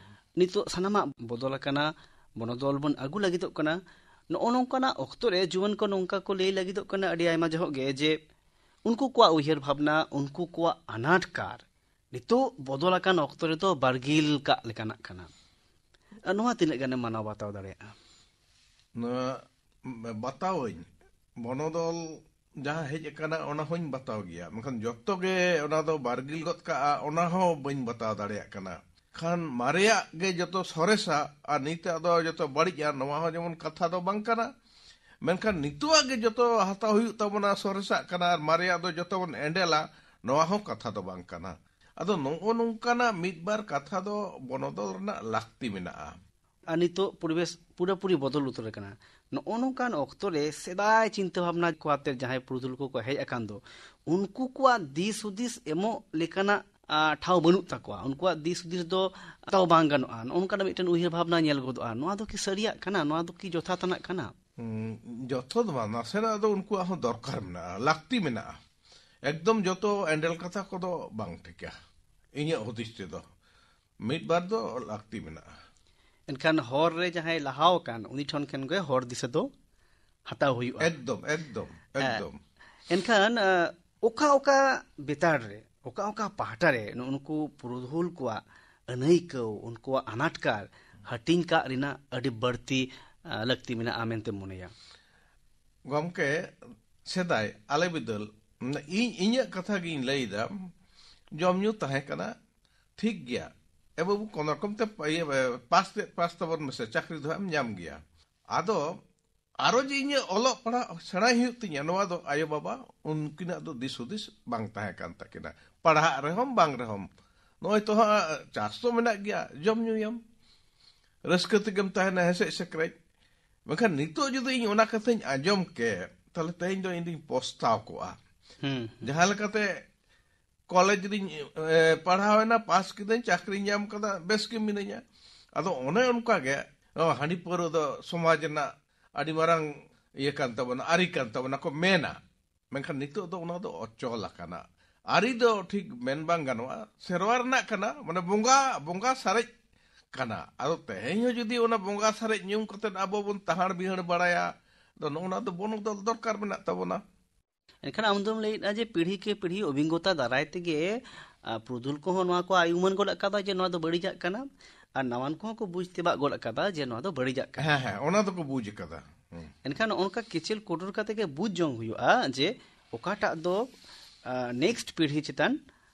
ᱱᱤᱛᱚᱜ ᱥᱟᱱᱟᱢᱟᱜ ᱵᱚᱫᱚᱞ ᱟᱠᱟᱱᱟ, ᱵᱚᱱᱚᱫᱚᱞ ᱵᱚᱱ ᱟᱹᱜᱩ ᱞᱟᱹᱜᱤᱫᱚᱜ ᱠᱟᱱᱟ᱾ ᱱᱚᱜᱼᱚ ᱱᱚᱝᱠᱟᱱᱟᱜ ᱚᱠᱛᱚ ᱨᱮ ᱡᱩᱣᱟᱹᱱ ᱠᱚ ᱱᱚᱝᱠᱟ ᱠᱚ ᱞᱟᱹᱭ ᱞᱟᱹᱜᱤᱫᱚᱜ ᱠᱟᱱᱟ ᱟᱹᱰᱤ ᱟᱭᱢᱟ ᱡᱚᱦᱚᱜ ᱜᱮ, ᱡᱮ ᱩᱱᱠᱩ ᱠᱚᱣᱟᱜ ᱩᱭᱦᱟᱹᱨ ᱵᱷᱟᱵᱽᱱᱟ, ᱩᱱᱠᱩ ᱠᱚᱣᱟᱜ ᱟᱱᱟᱴ ᱠᱟᱨ ᱱᱤᱛᱚᱜ ᱵᱚᱫᱚᱞ ᱟᱠᱟᱱ ᱚᱠᱛᱚ ᱨᱮᱫᱚ ᱵᱟᱨᱜᱤᱞ ᱠᱟᱜ ᱞᱮᱠᱟᱱᱟᱜ ᱠᱟᱱᱟ᱾ ᱱᱚᱣᱟ ᱛᱤᱱᱟᱹᱜ ᱜᱟᱱᱮᱢ ᱢᱟᱱᱟᱣ ᱵᱟᱛᱟᱣ ᱫᱟᱲᱮᱭᱟᱜᱼᱟ? ᱱᱚᱣᱟ ᱵᱟᱛᱟᱣᱟᱹᱧ, ᱵᱚᱱᱚᱫᱚᱞ ᱡᱟᱦᱟᱸ ᱦᱮᱡ ᱟᱠᱟᱱᱟ, ᱚᱱᱟ ᱦᱚᱸᱧ ᱵᱟᱛᱟᱣ ᱜᱮᱭᱟ, ᱢᱮᱱᱠᱷᱟᱱ ᱡᱚᱛᱚ ᱜᱮ ᱚᱱᱟ ᱫᱚ ᱵᱟᱨᱜᱤᱞ ᱜᱚᱫ ᱠᱟᱜᱼᱟ, ᱚᱱᱟ ᱦᱚᱸ ᱵᱟᱹᱧ ᱵᱟᱛᱟᱣ ᱫᱟᱲᱮᱭᱟᱜ ᱠᱟᱱᱟ᱾ ᱠᱷᱟᱱ ᱢᱟᱨᱮᱭᱟᱜ ᱜᱮ ᱡᱚᱛᱚ ᱥᱚᱨᱮᱥᱟ ᱟᱨ ᱱᱤᱛᱟᱜ ᱫᱚ ᱡᱚᱛᱚ ᱵᱟᱹᱲᱤᱡᱼᱟ, ᱱᱚᱣᱟ ᱦᱚᱸ ᱡᱮᱢᱚᱱ ᱠᱟᱛᱷᱟ ᱫᱚ ᱵᱟᱝ ᱠᱟᱱᱟ᱾ ᱢᱮᱱᱠᱷᱟᱱ ᱱᱤᱛᱚᱜᱟᱜ ᱜᱮ ᱡᱚᱛᱚ ᱦᱟᱛᱟᱣ ᱦᱩᱭᱩᱜ ᱛᱟᱵᱚᱱᱟ, ᱥᱚᱨᱮᱥᱟᱜ ᱠᱟᱱᱟ, ᱟᱨ ᱢᱟᱨᱮᱭᱟᱜ ᱫᱚ ᱡᱚᱛᱚ ᱵᱚᱱ ᱮᱸᱰᱮᱞᱟ, ᱱᱚᱣᱟ ᱦᱚᱸ ᱠᱟᱛᱷᱟ ᱫᱚ ᱵᱟᱝ ᱠᱟᱱᱟ᱾ ᱟᱫᱚ ᱱᱚᱜᱼᱚ ᱱᱚᱝᱠᱟᱱᱟᱜ ᱢᱤᱫ ᱵᱟᱨ ᱠᱟᱛᱷᱟ ᱫᱚ ᱵᱚᱱᱚᱫᱚᱞ ᱨᱮᱱᱟᱜ ᱞᱟᱹᱠᱛᱤ ᱢᱮᱱᱟᱜᱼᱟ᱾ ᱟᱨ ᱱᱤᱛᱚᱜ ᱯᱚᱨᱤᱵᱮᱥ ᱯᱩᱨᱟᱹᱯᱩᱨᱤ ᱵᱚᱫᱚᱞ ᱩᱛᱟᱹᱨ ᱟᱠᱟᱱᱟ᱾ ᱱᱚᱜᱼᱚ ᱱᱚᱝᱠᱟᱱ ᱚᱠᱛᱚ ᱨᱮ ᱥᱮᱫᱟᱭ ᱪᱤᱱᱛᱟᱹ ᱵᱷᱟᱵᱽᱱᱟ ᱠᱚ ᱟᱛᱮ ᱡᱟᱦᱟᱸᱭ ᱯᱩᱨᱩᱫᱷᱩᱞ ᱠᱚᱠᱚ ᱦᱮᱡ ᱟᱠᱟᱱ ᱫᱚ, ᱩᱱᱠᱩ ᱠᱚᱣᱟᱜ ᱫᱤᱥ ᱦᱩᱫᱤᱥ ᱮᱢᱚᱜ ᱞᱮᱠᱟᱱᱟᱜ, ᱟ, ᱴᱷᱟᱶ ᱵᱟᱹᱱᱩᱜ ᱛᱟᱠᱚᱣᱟ᱾ ᱩᱱᱠᱩᱣᱟᱜ ᱫᱤᱥ ᱦᱩᱫᱤᱥ ᱫᱚ ᱦᱟᱛᱟᱣ ᱵᱟᱝ ᱜᱟᱱᱚᱜᱼᱟ, ᱱᱚᱜᱼᱚ ᱱᱚᱝᱠᱟᱱᱟᱜ ᱢᱤᱫᱴᱮᱱ ᱩᱭᱦᱟᱹᱨ ᱵᱷᱟᱵᱽᱱᱟ ᱧᱮᱞ ᱜᱚᱫᱚᱜᱼᱟ᱾ ᱱᱚᱣᱟ ᱫᱚ ᱠᱤ ᱥᱟᱹᱨᱤᱭᱟᱜ ᱠᱟᱱᱟ? ᱱᱚᱣᱟ ᱫᱚ ᱠᱤ ᱡᱚᱛᱷᱟᱛᱟᱱᱟᱜ ᱠᱟᱱᱟ? ᱦᱩᱸ, ᱡᱚᱛᱷᱟᱛ ᱢᱟ ᱱᱟᱥᱮᱱᱟᱜ ᱫᱚ ᱩᱱᱠᱩᱣᱟᱜ ᱦᱚᱸ ᱫᱚᱨᱠᱟᱨ ᱢᱮᱱᱟᱜᱼᱟ, ᱞᱟᱹᱠᱛᱤ ᱢᱮᱱᱟᱜᱼᱟ᱾ ᱮᱠᱫᱚᱢ ᱡᱚᱛᱚ ᱮᱸᱰᱮᱞ ᱠᱟᱛᱷᱟ ᱠᱚᱫᱚ ᱵᱟᱝ ᱴᱷᱤᱠᱟ, ᱤᱧᱟᱹᱜ ᱦᱩᱫᱤᱥ ᱛᱮᱫᱚ ᱢᱤᱫ ᱵᱟᱨ ᱫᱚ ᱞᱟᱹᱠᱛᱤ ᱢᱮᱱᱟᱜᱼᱟ᱾ ᱮᱱᱠᱷᱟᱱ ᱦᱚᱨ ᱨᱮ ᱡᱟᱦᱟᱸᱭ ᱞᱟᱦᱟ ᱟᱠᱟᱱ, ᱩᱱᱤ ᱴᱷᱮᱱ ᱠᱷᱚᱱ ᱜᱮ ᱦᱚᱨ ᱫᱤᱥᱟᱹ ᱫᱚ ᱦᱟᱛᱟᱣ ᱦᱩᱭᱩᱜᱼᱟ᱾ ᱮᱠᱫᱚᱢ, ᱮᱠᱫᱚᱢ, ᱮᱠᱫᱚᱢ᱾ ᱮᱱᱠᱷᱟᱱ, ᱟ, ᱚᱠᱟ ᱚᱠᱟ ᱵᱮᱛᱟᱲ ᱨᱮ, ᱚᱠᱟ ᱚᱠᱟ ᱯᱟᱦᱴᱟ ᱨᱮ ᱱᱩᱜᱼᱩ ᱱᱩᱠᱩ ᱯᱩᱨᱩᱫᱷᱩᱞ ᱠᱚᱣᱟᱜ ᱟᱹᱱᱟᱹᱭᱠᱟᱹᱣ, ᱩᱱᱠᱩᱣᱟᱜ ᱟᱱᱟᱴᱠᱟᱨ ᱦᱟᱹᱴᱤᱧ ᱠᱟᱜ ᱨᱮᱱᱟᱜ ᱟᱹᱰᱤ ᱵᱟᱹᱲᱛᱤ, ᱟ, ᱞᱟᱹᱠᱛᱤ ᱢᱮᱱᱟᱜᱼᱟ ᱢᱮᱱᱛᱮᱢ ᱢᱚᱱᱮᱭᱟ? ᱜᱚᱢᱠᱮ, ᱥᱮᱫᱟᱭ ᱟᱞᱮ ᱵᱤᱫᱟᱹᱞ, ᱤᱧ ᱤᱧᱟᱹᱜ ᱠᱟᱛᱷᱟ ᱜᱤᱧ ᱞᱟᱹᱭᱫᱟ, ᱡᱚᱢ ᱧᱩ ᱛᱟᱦᱮᱸ ᱠᱟᱱᱟ, ᱴᱷᱤᱠ ᱜᱮᱭᱟ, ᱮ ᱵᱟᱹᱵᱩ, ᱠᱳᱱᱳ ᱨᱚᱠᱚᱢ ᱛᱮ ᱤᱭᱟᱹ, ᱯᱟᱥ ᱛᱮᱫ ᱯᱟᱥ ᱛᱟᱵᱚᱱ ᱢᱮᱥᱮ, ᱪᱟᱹᱠᱨᱤ ᱫᱚ ᱦᱟᱸᱜ ᱮᱢ ᱧᱟᱢ ᱜᱮᱭᱟ᱾ ᱟᱫᱚ ᱟᱨᱚ ᱡᱮ ᱤᱧᱟᱹᱜ ᱚᱞᱚᱜ ᱯᱟᱲᱦᱟᱜ ᱥᱮᱬᱟᱭ ᱦᱩᱭᱩᱜ ᱛᱤᱧᱟᱹ, ᱱᱚᱣᱟ ᱫᱚ ᱟᱭᱳᱼᱵᱟᱵᱟ ᱩᱱᱠᱤᱱᱟᱜ ᱫᱚ ᱫᱤᱥ ᱦᱩᱫᱤᱥ ᱵᱟᱝ ᱛᱟᱦᱮᱸ ᱠᱟᱱ ᱛᱟᱹᱠᱤᱱᱟ᱾ ᱯᱟᱲᱦᱟᱜ ᱨᱮᱦᱚᱸᱢ ᱵᱟᱝ ᱨᱮᱦᱚᱸᱢ, ᱱᱚᱜᱼᱚᱭ ᱛᱚ ᱦᱟᱸᱜ ᱪᱟᱥ ᱛᱚ ᱢᱮᱱᱟᱜ ᱜᱮᱭᱟ, ᱡᱚᱢ ᱧᱩᱭᱟᱢ, ᱨᱟᱹᱥᱠᱟᱹ ᱛᱮᱜᱮᱢ ᱛᱟᱦᱮᱱᱟ ᱦᱮᱸᱥᱮᱡ ᱥᱮᱠᱨᱮᱡ᱾ ᱢᱮᱱᱠᱷᱟᱱ ᱱᱤᱛᱚᱜ ᱡᱩᱫᱤ ᱤᱧ ᱚᱱᱟ ᱠᱟᱛᱷᱟᱧ ᱟᱸᱡᱚᱢ ᱠᱮ, ᱛᱟᱦᱞᱮ ᱛᱮᱦᱮᱧ ᱫᱚ ᱤᱧ ᱫᱚᱧ ᱯᱚᱥᱛᱟᱣ ᱠᱚᱜᱼᱟ᱾ ᱦᱩᱸ᱾ ᱡᱟᱦᱟᱸ ᱞᱮᱠᱟᱛᱮ ᱠᱚᱞᱮᱡᱽ ᱨᱤᱧ, ᱮ, ᱯᱟᱲᱦᱟᱣᱮᱱᱟ, ᱯᱟᱥ ᱠᱤᱫᱟᱹᱧ, ᱪᱟᱹᱠᱨᱤᱧ ᱧᱟᱢ ᱠᱟᱫᱟ, ᱵᱮᱥ ᱜᱮ ᱢᱤᱱᱟᱹᱧᱟ᱾ ᱟᱫᱚ ᱚᱱᱮ ᱚᱱᱠᱟ ᱜᱮ ᱱᱚᱣᱟ ᱦᱟᱺᱰᱤ ᱯᱟᱹᱣᱨᱟᱹ ᱫᱚ ᱥᱚᱢᱟᱡᱽ ᱨᱮᱱᱟᱜ ᱟᱹᱰᱤ ᱢᱟᱨᱟᱝ ᱤᱭᱟᱹ ᱠᱟᱱ ᱛᱟᱵᱚᱱᱟ, ᱟᱹᱨᱤ ᱠᱟᱱ ᱛᱟᱵᱚᱱᱟ ᱠᱚ ᱢᱮᱱᱟ᱾ ᱢᱮᱱᱠᱷᱟᱱ ᱱᱤᱛᱚᱜ ᱫᱚ ᱚᱱᱟ ᱫᱚ ᱚᱪᱚᱞ ᱟᱠᱟᱱᱟ᱾ ᱟᱹᱨᱤ ᱫᱚ ᱴᱷᱤᱠ ᱢᱮᱱ ᱵᱟᱝ ᱜᱟᱱᱚᱜᱼᱟ, ᱥᱮᱨᱣᱟ ᱨᱮᱱᱟᱜ ᱠᱟᱱᱟ, ᱢᱟᱱᱮ ᱵᱚᱸᱜᱟ, ᱵᱚᱸᱜᱟ ᱥᱟᱨᱮᱡ ᱠᱟᱱᱟ᱾ ᱟᱫᱚ ᱛᱮᱦᱮᱧ ᱦᱚᱸ ᱡᱩᱫᱤ ᱚᱱᱟ ᱵᱚᱸᱜᱟ ᱥᱟᱨᱮᱡ ᱧᱩ ᱠᱟᱛᱮᱫ ᱟᱵᱚ ᱵᱚᱱ ᱛᱟᱦᱟᱲ ᱵᱤᱦᱟᱹᱲ ᱵᱟᱲᱟᱭᱟ, ᱟᱫᱚ ᱱᱚᱜᱼᱚ ᱱᱟ ᱫᱚ ᱵᱚᱱᱚᱫᱚᱞ ᱫᱚᱨᱠᱟᱨ ᱢᱮᱱᱟᱜ ᱛᱟᱵᱚᱱᱟ᱾ ᱮᱱᱠᱷᱟᱱ ᱟᱢ ᱫᱚᱢ ᱞᱟᱹᱭᱮᱫᱼᱟ ᱡᱮ ᱯᱤᱲᱦᱤ ᱠᱮ ᱯᱤᱲᱦᱤ ᱚᱵᱷᱤᱜᱽᱜᱚᱛᱟ ᱫᱟᱨᱟᱭ ᱛᱮᱜᱮ, ᱟ, ᱯᱩᱨᱩᱫᱷᱩᱞ ᱠᱚᱦᱚᱸ ᱱᱚᱣᱟ ᱠᱚ ᱟᱭ ᱩᱢᱟᱹᱱ ᱜᱚᱫ ᱟᱠᱟᱫᱟ ᱡᱮ ᱱᱚᱣᱟ ᱫᱚ ᱵᱟᱹᱲᱤᱡᱟᱜ ᱠᱟᱱᱟ, ᱟᱨ ᱱᱟᱣᱟᱱ ᱠᱚᱦᱚᱸ ᱠᱚ ᱵᱩᱡᱽ ᱛᱮᱵᱟᱜ ᱜᱚᱫ ᱟᱠᱟᱫᱟ ᱡᱮ ᱱᱚᱣᱟ ᱫᱚ ᱵᱟᱹᱲᱤᱡᱟᱜ ᱠᱟᱱᱟ᱾ ᱦᱮᱸ, ᱦᱮᱸ, ᱚᱱᱟ ᱫᱚᱠᱚ ᱵᱩᱡᱽ ᱟᱠᱟᱫᱟ᱾ ᱦᱩᱸ᱾ ᱮᱱᱠᱷᱟᱱ ᱱᱚᱜᱼᱚ ᱱᱚᱝᱠᱟ ᱠᱮᱪᱮᱞ ᱠᱚᱴᱚᱨ ᱠᱟᱛᱮ ᱜᱮ ᱵᱩᱡᱽ ᱡᱚᱝ ᱦᱩᱭᱩᱜᱼᱟ ᱡᱮ ᱚᱠᱟᱴᱟᱜ ᱫᱚ, ᱟ, next ᱯᱤᱲᱦᱤ ᱪᱮᱛᱟᱱ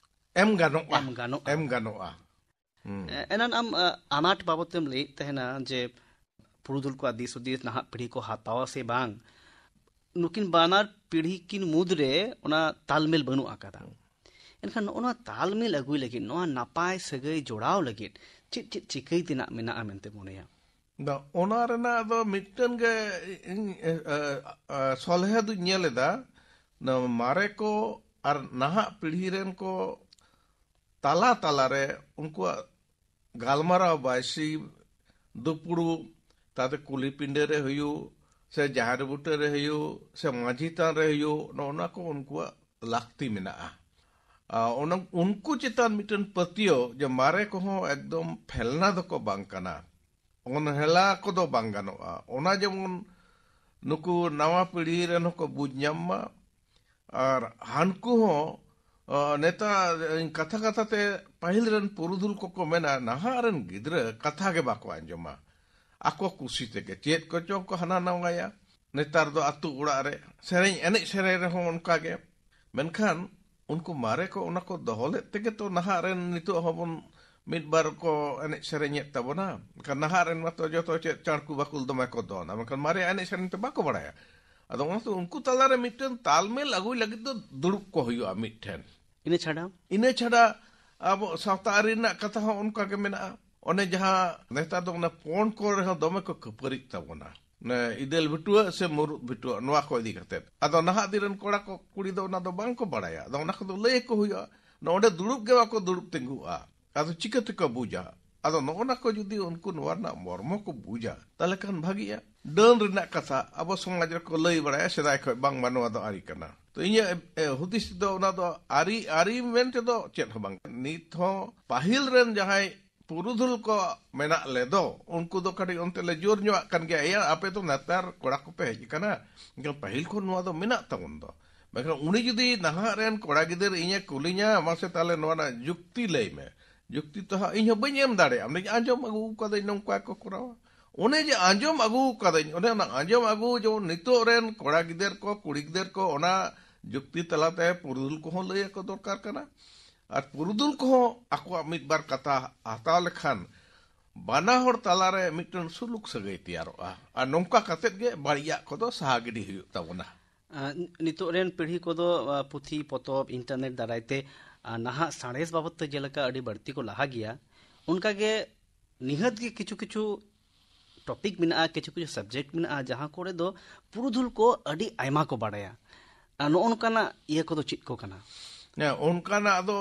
ᱮᱢ ᱜᱟᱱᱚᱜᱼᱟ᱾ ᱮᱢ ᱜᱟᱱᱚᱜᱼᱟ᱾ ᱮᱢ ᱜᱟᱱᱚᱜᱼᱟ᱾ ᱦᱩᱸ᱾ ᱮ-, ᱮᱱᱟᱱ ᱟᱢ, ᱟ, ᱟᱱᱟᱴ ᱵᱟᱵᱚᱛ ᱛᱮᱢ ᱞᱟᱹᱭᱮᱫ ᱛᱟᱦᱮᱱᱟ ᱡᱮ ᱯᱩᱨᱩᱫᱷᱩᱞ ᱠᱚᱣᱟᱜ ᱫᱤᱥ ᱦᱩᱫᱤᱥ ᱱᱟᱦᱟᱜ ᱯᱤᱲᱦᱤ ᱠᱚ ᱦᱟᱛᱟᱣᱟ ᱥᱮ ᱵᱟᱝ, ᱱᱩᱠᱤᱱ ᱵᱟᱱᱟᱨ ᱯᱤᱲᱦᱤ ᱠᱤᱱ ᱢᱩᱫᱽᱨᱮ ᱚᱱᱟ ᱛᱟᱞᱢᱮᱞ ᱵᱟᱹᱱᱩᱜ ᱟᱠᱟᱫᱟ᱾ ᱮᱱᱠᱷᱟᱱ ᱱᱚᱜᱼᱚ ᱱᱚᱣᱟ ᱛᱟᱞᱢᱮᱞ ᱟᱹᱜᱩᱭ ᱞᱟᱹᱜᱤᱫ, ᱱᱚᱣᱟ ᱱᱟᱯᱟᱭ ᱥᱟᱹᱜᱟᱹᱭ ᱡᱚᱲᱟᱣ ᱞᱟᱹᱜᱤᱫ ᱪᱮᱫ ᱪᱮᱫ ᱪᱤᱠᱟᱹᱭ ᱛᱮᱱᱟᱜ ᱢᱮᱱᱟᱜᱼᱟ ᱢᱮᱱᱛᱮ ᱢᱚᱱᱮᱭᱟ? ᱫᱚ ᱚᱱᱟ ᱨᱮᱱᱟᱜ ᱫᱚ ᱢᱤᱫᱴᱮᱱ ᱜᱮ ᱤᱧ, ᱮ, ᱮ, ᱮ, ᱥᱚᱞᱦᱮ ᱫᱩᱧ ᱧᱮᱞ ᱮᱫᱟ᱾ ᱱᱚᱣᱟ ᱢᱟᱨᱮ ᱠᱚ ᱟᱨ ᱱᱟᱦᱟᱜ ᱯᱤᱲᱦᱤ ᱨᱮᱱ ᱠᱚ ᱛᱟᱞᱟ ᱛᱟᱞᱟᱨᱮ ᱩᱱᱠᱩᱣᱟᱜ ᱜᱟᱞᱢᱟᱨᱟᱣ ᱵᱟᱭᱥᱤ ᱫᱩᱯᱲᱩᱵ, ᱛᱟᱛᱮ ᱠᱩᱞᱦᱤ ᱯᱤᱸᱰᱟᱹ ᱨᱮ ᱦᱩᱭᱩᱜ, ᱥᱮ ᱡᱟᱦᱮᱨ ᱵᱩᱴᱟᱹ ᱨᱮ ᱦᱩᱭᱩᱜ, ᱥᱮ ᱢᱟᱹᱡᱷᱤ ᱛᱷᱟᱱ ᱨᱮ ᱦᱩᱭᱩᱜ, ᱱᱚᱜᱼᱚ ᱱᱚᱣᱟ ᱠᱚ ᱩᱱᱠᱩᱣᱟᱜ ᱞᱟᱹᱠᱛᱤ ᱢᱮᱱᱟᱜᱼᱟ᱾ ᱟᱨ ᱚᱱᱟ, ᱩᱱᱠᱩ ᱪᱮᱛᱟᱱ ᱢᱤᱫᱴᱮᱱ ᱯᱟᱹᱛᱭᱟᱹᱣ ᱡᱮ ᱢᱟᱨᱮ ᱠᱚᱦᱚᱸ ᱮᱠᱫᱚᱢ ᱯᱷᱮᱞᱱᱟ ᱫᱚᱠᱚ ᱵᱟᱝ ᱠᱟᱱᱟ, ᱚᱱᱦᱮᱞᱟ ᱠᱚᱫᱚ ᱵᱟᱝ ᱜᱟᱱᱚᱜᱼᱟ᱾ ᱚᱱᱟ ᱡᱮᱢᱚᱱ ᱱᱩᱠᱩ ᱱᱟᱣᱟ ᱯᱤᱲᱦᱤ ᱨᱮᱱ ᱦᱚᱸᱠᱚ ᱵᱩᱡᱽ ᱧᱟᱢ ᱢᱟ᱾ ᱟᱨ ᱦᱟᱱᱠᱩ ᱦᱚᱸ, ᱚ, ᱱᱮᱛᱟᱨ ᱠᱟᱛᱷᱟ ᱠᱟᱛᱷᱟ ᱛᱮ ᱯᱟᱹᱦᱤᱞ ᱨᱮᱱ ᱯᱩᱨᱩᱫᱷᱩᱞ ᱠᱚᱠᱚ ᱢᱮᱱᱟ, ᱱᱟᱦᱟᱜ ᱨᱮᱱ ᱜᱤᱫᱽᱨᱟᱹ ᱠᱟᱛᱷᱟ ᱜᱮ ᱵᱟᱠᱚ ᱟᱸᱡᱚᱢᱟ, ᱟᱠᱚ ᱠᱩᱥᱤ ᱛᱮᱜᱮ ᱪᱮᱫ ᱠᱚᱪᱚ ᱠᱚ ᱦᱟᱱᱟ ᱱᱟᱣᱟᱭᱟ᱾ ᱱᱮᱛᱟᱨ ᱫᱚ ᱟᱹᱛᱩ ᱚᱲᱟᱜ ᱨᱮ ᱥᱮᱨᱮᱧ, ᱮᱱᱮᱡ ᱥᱮᱨᱮᱧ ᱨᱮᱦᱚᱸ ᱚᱱᱠᱟ ᱜᱮ᱾ ᱢᱮᱱᱠᱷᱟᱱ ᱩᱱᱠᱩ ᱢᱟᱨᱮ ᱠᱚ ᱚᱱᱟ ᱠᱚ ᱫᱚᱦᱚ ᱞᱮᱫ ᱛᱮᱜᱮ ᱛᱚ ᱱᱟᱦᱟᱜ ᱨᱮᱱ ᱱᱤᱛᱚᱜ ᱦᱚᱸᱵᱚᱱ ᱢᱤᱫ ᱵᱟᱨ ᱠᱚ ᱮᱱᱮᱡ ᱥᱮᱨᱮᱧᱮᱫ ᱛᱟᱵᱚᱱᱟ᱾ ᱢᱮᱱᱠᱷᱟᱱ ᱱᱟᱦᱟᱜ ᱨᱮᱱ ᱢᱟᱛᱚ ᱡᱚᱛᱚ ᱪᱮᱫ ᱪᱟᱲᱠᱩ ᱵᱟᱠᱩᱞ ᱫᱚᱢᱮ ᱠᱚ ᱫᱚᱱᱟ, ᱢᱮᱱᱠᱷᱟᱱ ᱢᱟᱨᱮ ᱮᱱᱮᱡ ᱥᱮᱨᱮᱧ ᱛᱮ ᱵᱟᱠᱚ ᱵᱟᱲᱟᱭᱟ᱾ ᱟᱫᱚ ᱚᱱᱟᱛᱮ ᱩᱱᱠᱩ ᱛᱟᱞᱟᱨᱮ ᱢᱤᱫᱴᱮᱱ ᱛᱟᱞᱢᱮᱞ ᱟᱹᱜᱩᱭ ᱞᱟᱹᱜᱤᱫ ᱫᱚ ᱫᱩᱲᱩᱵ ᱠᱚ ᱦᱩᱭᱩᱜᱼᱟ ᱢᱤᱫᱴᱷᱮᱱ᱾ ᱤᱱᱟᱹ ᱪᱷᱟᱰᱟ? ᱤᱱᱟᱹ ᱪᱷᱟᱰᱟ ᱟᱵᱚ ᱥᱟᱶᱛᱟ ᱟᱹᱨᱤ ᱨᱮᱱᱟᱜ ᱠᱟᱛᱷᱟ ᱦᱚᱸ ᱚᱱᱠᱟ ᱜᱮ ᱢᱮᱱᱟᱜᱼᱟ᱾ ᱚᱱᱮ ᱡᱟᱦᱟᱸ ᱱᱮᱛᱟᱨ ᱫᱚ ᱚᱱᱟ ᱯᱚᱱ ᱠᱚ ᱨᱮᱦᱚᱸ ᱫᱚᱢᱮ ᱠᱚ ᱠᱷᱟᱹᱯᱟᱹᱨᱤᱜ ᱛᱟᱵᱚᱱᱟ, ᱚᱱᱮ ᱤᱫᱟᱹᱞ ᱵᱷᱤᱴᱩᱣᱟᱹ ᱥᱮ ᱢᱩᱨᱩᱫ ᱵᱷᱤᱴᱩᱣᱟᱹ, ᱱᱚᱣᱟ ᱠᱚ ᱤᱫᱤ ᱠᱟᱛᱮᱫ᱾ ᱟᱫᱚ ᱱᱟᱦᱟᱜ ᱫᱤᱱ ᱨᱮᱱ ᱠᱚᱲᱟ ᱠᱚ ᱠᱩᱲᱤ ᱫᱚ ᱚᱱᱟ ᱫᱚ ᱵᱟᱝ ᱠᱚ ᱵᱟᱲᱟᱭᱟ᱾ ᱟᱫᱚ ᱚᱱᱟ ᱠᱚᱫᱚ ᱞᱟᱹᱭ ᱟᱠᱚ ᱦᱩᱭᱩᱜᱼᱟ, ᱱᱚᱰᱮ ᱫᱩᱲᱩᱵ ᱜᱮ ᱵᱟᱠᱚ ᱫᱩᱲᱩᱵ ᱛᱤᱸᱜᱩᱜᱼᱟ᱾ ᱟᱫᱚ ᱪᱤᱠᱟᱹ ᱛᱮᱠᱚ ᱵᱩᱡᱟ? ᱟᱫᱚ ᱱᱚᱜᱼᱚ ᱱᱟ ᱠᱚ ᱡᱩᱫᱤ ᱩᱱᱠᱩ ᱱᱚᱣᱟ ᱨᱮᱱᱟᱜ ᱢᱚᱨᱢᱚ ᱠᱚ ᱵᱩᱡᱟ, ᱛᱟᱦᱚᱞᱮ ᱠᱷᱟᱱ ᱵᱷᱟᱜᱤᱜᱼᱟ᱾ ᱰᱟᱹᱱ ᱨᱮᱱᱟᱜ ᱠᱟᱛᱷᱟ ᱟᱵᱚ ᱥᱚᱢᱟᱡᱽ ᱨᱮᱠᱚ ᱞᱟᱹᱭ ᱵᱟᱲᱟᱭᱟ ᱥᱮᱫᱟᱭ ᱠᱷᱚᱱ, ᱵᱟᱝᱢᱟ ᱱᱚᱣᱟ ᱫᱚ ᱟᱹᱨᱤ ᱠᱟᱱᱟ᱾ ᱛᱚ ᱤᱧᱟᱹᱜ, ᱮ, ᱦᱩᱫᱤᱥ ᱫᱚ ᱚᱱᱟ ᱫᱚ ᱟᱹᱨᱤ, ᱟᱹᱨᱤ ᱢᱮᱱ ᱛᱮᱫᱚ ᱪᱮᱫ ᱦᱚᱸ ᱵᱟᱝ᱾ ᱱᱤᱛ ᱦᱚᱸ ᱯᱟᱹᱦᱤᱞ ᱨᱮᱱ ᱡᱟᱦᱟᱸᱭ ᱯᱩᱨᱩᱫᱷᱩᱞ ᱠᱚ ᱢᱮᱱᱟᱜ ᱞᱮᱫᱚ, ᱩᱱᱠᱩ ᱫᱚ ᱠᱟᱹᱴᱤᱡ ᱚᱱᱛᱮ ᱞᱮ ᱡᱳᱨ ᱧᱚᱜ ᱟᱜ ᱠᱟᱱ ᱜᱮᱭᱟ, ᱮᱭᱟ ᱟᱯᱮ ᱫᱚ ᱱᱮᱛᱟᱨ ᱠᱚᱲᱟ ᱠᱚᱯᱮ ᱦᱮᱡ ᱟᱠᱟᱱᱟ, ᱮᱱᱠᱷᱟᱱ ᱯᱟᱹᱦᱤᱞ ᱠᱷᱚᱱ ᱱᱚᱣᱟ ᱫᱚ ᱢᱮᱱᱟᱜ ᱛᱟᱵᱚᱱ ᱫᱚ᱾ ᱢᱮᱱᱠᱷᱟᱱ ᱩᱱᱤ ᱡᱩᱫᱤ ᱱᱟᱦᱟᱜ ᱨᱮᱱ ᱠᱚᱲᱟ ᱜᱤᱫᱟᱹᱨ ᱤᱧᱮ ᱠᱩᱞᱤᱧᱟ, ᱢᱟᱥᱮ ᱛᱟᱦᱚᱞᱮ ᱱᱚᱣᱟ ᱨᱮᱱᱟᱜ ᱡᱩᱠᱛᱤ ᱞᱟᱹᱭ ᱢᱮ, ᱡᱩᱠᱛᱤ ᱛᱚ ᱦᱟᱸᱜ ᱤᱧ ᱦᱚᱸ ᱵᱟᱹᱧ ᱮᱢ ᱫᱟᱲᱮᱭᱟᱜᱼᱟ᱾ ᱚᱱᱮ ᱟᱸᱡᱚᱢ ᱟᱹᱜᱩ ᱠᱟᱫᱟᱹᱧ ᱱᱚᱝᱠᱟ ᱠᱚ ᱠᱚᱨᱟᱣᱟ, ᱚᱱᱮ ᱡᱮ ᱟᱸᱡᱚᱢ ᱟᱹᱜᱩ ᱠᱟᱫᱟᱹᱧ, ᱚᱱᱮ ᱚᱱᱟ ᱟᱸᱡᱚᱢ ᱟᱹᱜᱩ ᱡᱮᱢᱚᱱ ᱱᱤᱛᱚᱜ ᱨᱮᱱ ᱠᱚᱲᱟ ᱜᱤᱫᱟᱹᱨ ᱠᱚ, ᱠᱩᱲᱤ ᱜᱤᱫᱟᱹᱨ ᱠᱚ ᱚᱱᱟ ᱡᱩᱠᱛᱤ ᱛᱟᱞᱟᱛᱮ ᱯᱩᱨᱩᱫᱷᱩᱞ ᱠᱚᱦᱚᱸ ᱞᱟᱹᱭ ᱟᱠᱚ ᱫᱚᱨᱠᱟᱨ ᱠᱟᱱᱟ᱾ ᱟᱨ ᱯᱩᱨᱩᱫᱷᱩᱞ ᱠᱚᱦᱚᱸ ᱟᱠᱚᱣᱟᱜ ᱢᱤᱫ ᱵᱟᱨ ᱠᱟᱛᱷᱟ ᱦᱟᱛᱟᱣ ᱞᱮᱠᱷᱟᱱ ᱵᱟᱱᱟ ᱦᱚᱲ ᱛᱟᱞᱟᱨᱮ ᱢᱤᱫᱴᱮᱱ ᱥᱩᱞᱩᱠ ᱥᱟᱹᱜᱟᱹᱭ ᱛᱮᱭᱟᱨᱚᱜᱼᱟ᱾ ᱟᱨ ᱱᱚᱝᱠᱟ ᱠᱟᱛᱮᱫ ᱜᱮ ᱵᱟᱹᱲᱤᱡᱟᱜ ᱠᱚᱫᱚ ᱥᱟᱦᱟ ᱜᱤᱰᱤ ᱦᱩᱭᱩᱜ ᱛᱟᱵᱚᱱᱟ᱾ ᱟᱸ, ᱱᱤᱛᱚᱜ ᱨᱮᱱ ᱯᱤᱲᱦᱤ ᱠᱚᱫᱚ, ᱟᱸ, ᱯᱩᱛᱷᱤ, ᱯᱚᱛᱚᱵ, ᱤᱱᱴᱟᱨᱱᱮᱴ ᱫᱟᱨᱟᱭ ᱛᱮ, ᱟᱸ, ᱱᱟᱦᱟᱜ ᱥᱟᱬᱮᱥ ᱵᱟᱵᱚᱫ ᱛᱮ ᱡᱮᱞᱮᱠᱟ ᱟᱹᱰᱤ ᱵᱟᱹᱲᱛᱤ ᱠᱚ ᱞᱟᱦᱟ ᱜᱮᱭᱟ, ᱚᱱᱠᱟ ᱜᱮ ᱱᱤᱦᱟᱹᱛ ᱜᱮ ᱠᱤᱪᱷᱩ ᱠᱤᱪᱷᱩ ᱴᱚᱯᱤᱠ ᱢᱮᱱᱟᱜᱼᱟ, ᱠᱤᱪᱷᱩ ᱠᱤᱪᱷᱩ ᱥᱟᱵᱡᱮᱠᱴ ᱢᱮᱱᱟᱜᱼᱟ, ᱡᱟᱦᱟᱸ ᱠᱚᱨᱮ ᱫᱚ ᱯᱩᱨᱩᱫᱷᱩᱞ ᱠᱚ ᱟᱹᱰᱤ ᱟᱭᱢᱟ ᱠᱚ ᱵᱟᱲᱟᱭᱟ᱾ ᱟᱨ ᱱᱚᱜᱼᱚ ᱱᱚᱝᱠᱟᱱᱟᱜ ᱤᱭᱟᱹ ᱠᱚᱫᱚ ᱪᱮᱫ ᱠᱚ ᱠᱟᱱᱟ? ᱦᱮᱸ, ᱚᱱᱠᱟᱱᱟᱜ ᱫᱚ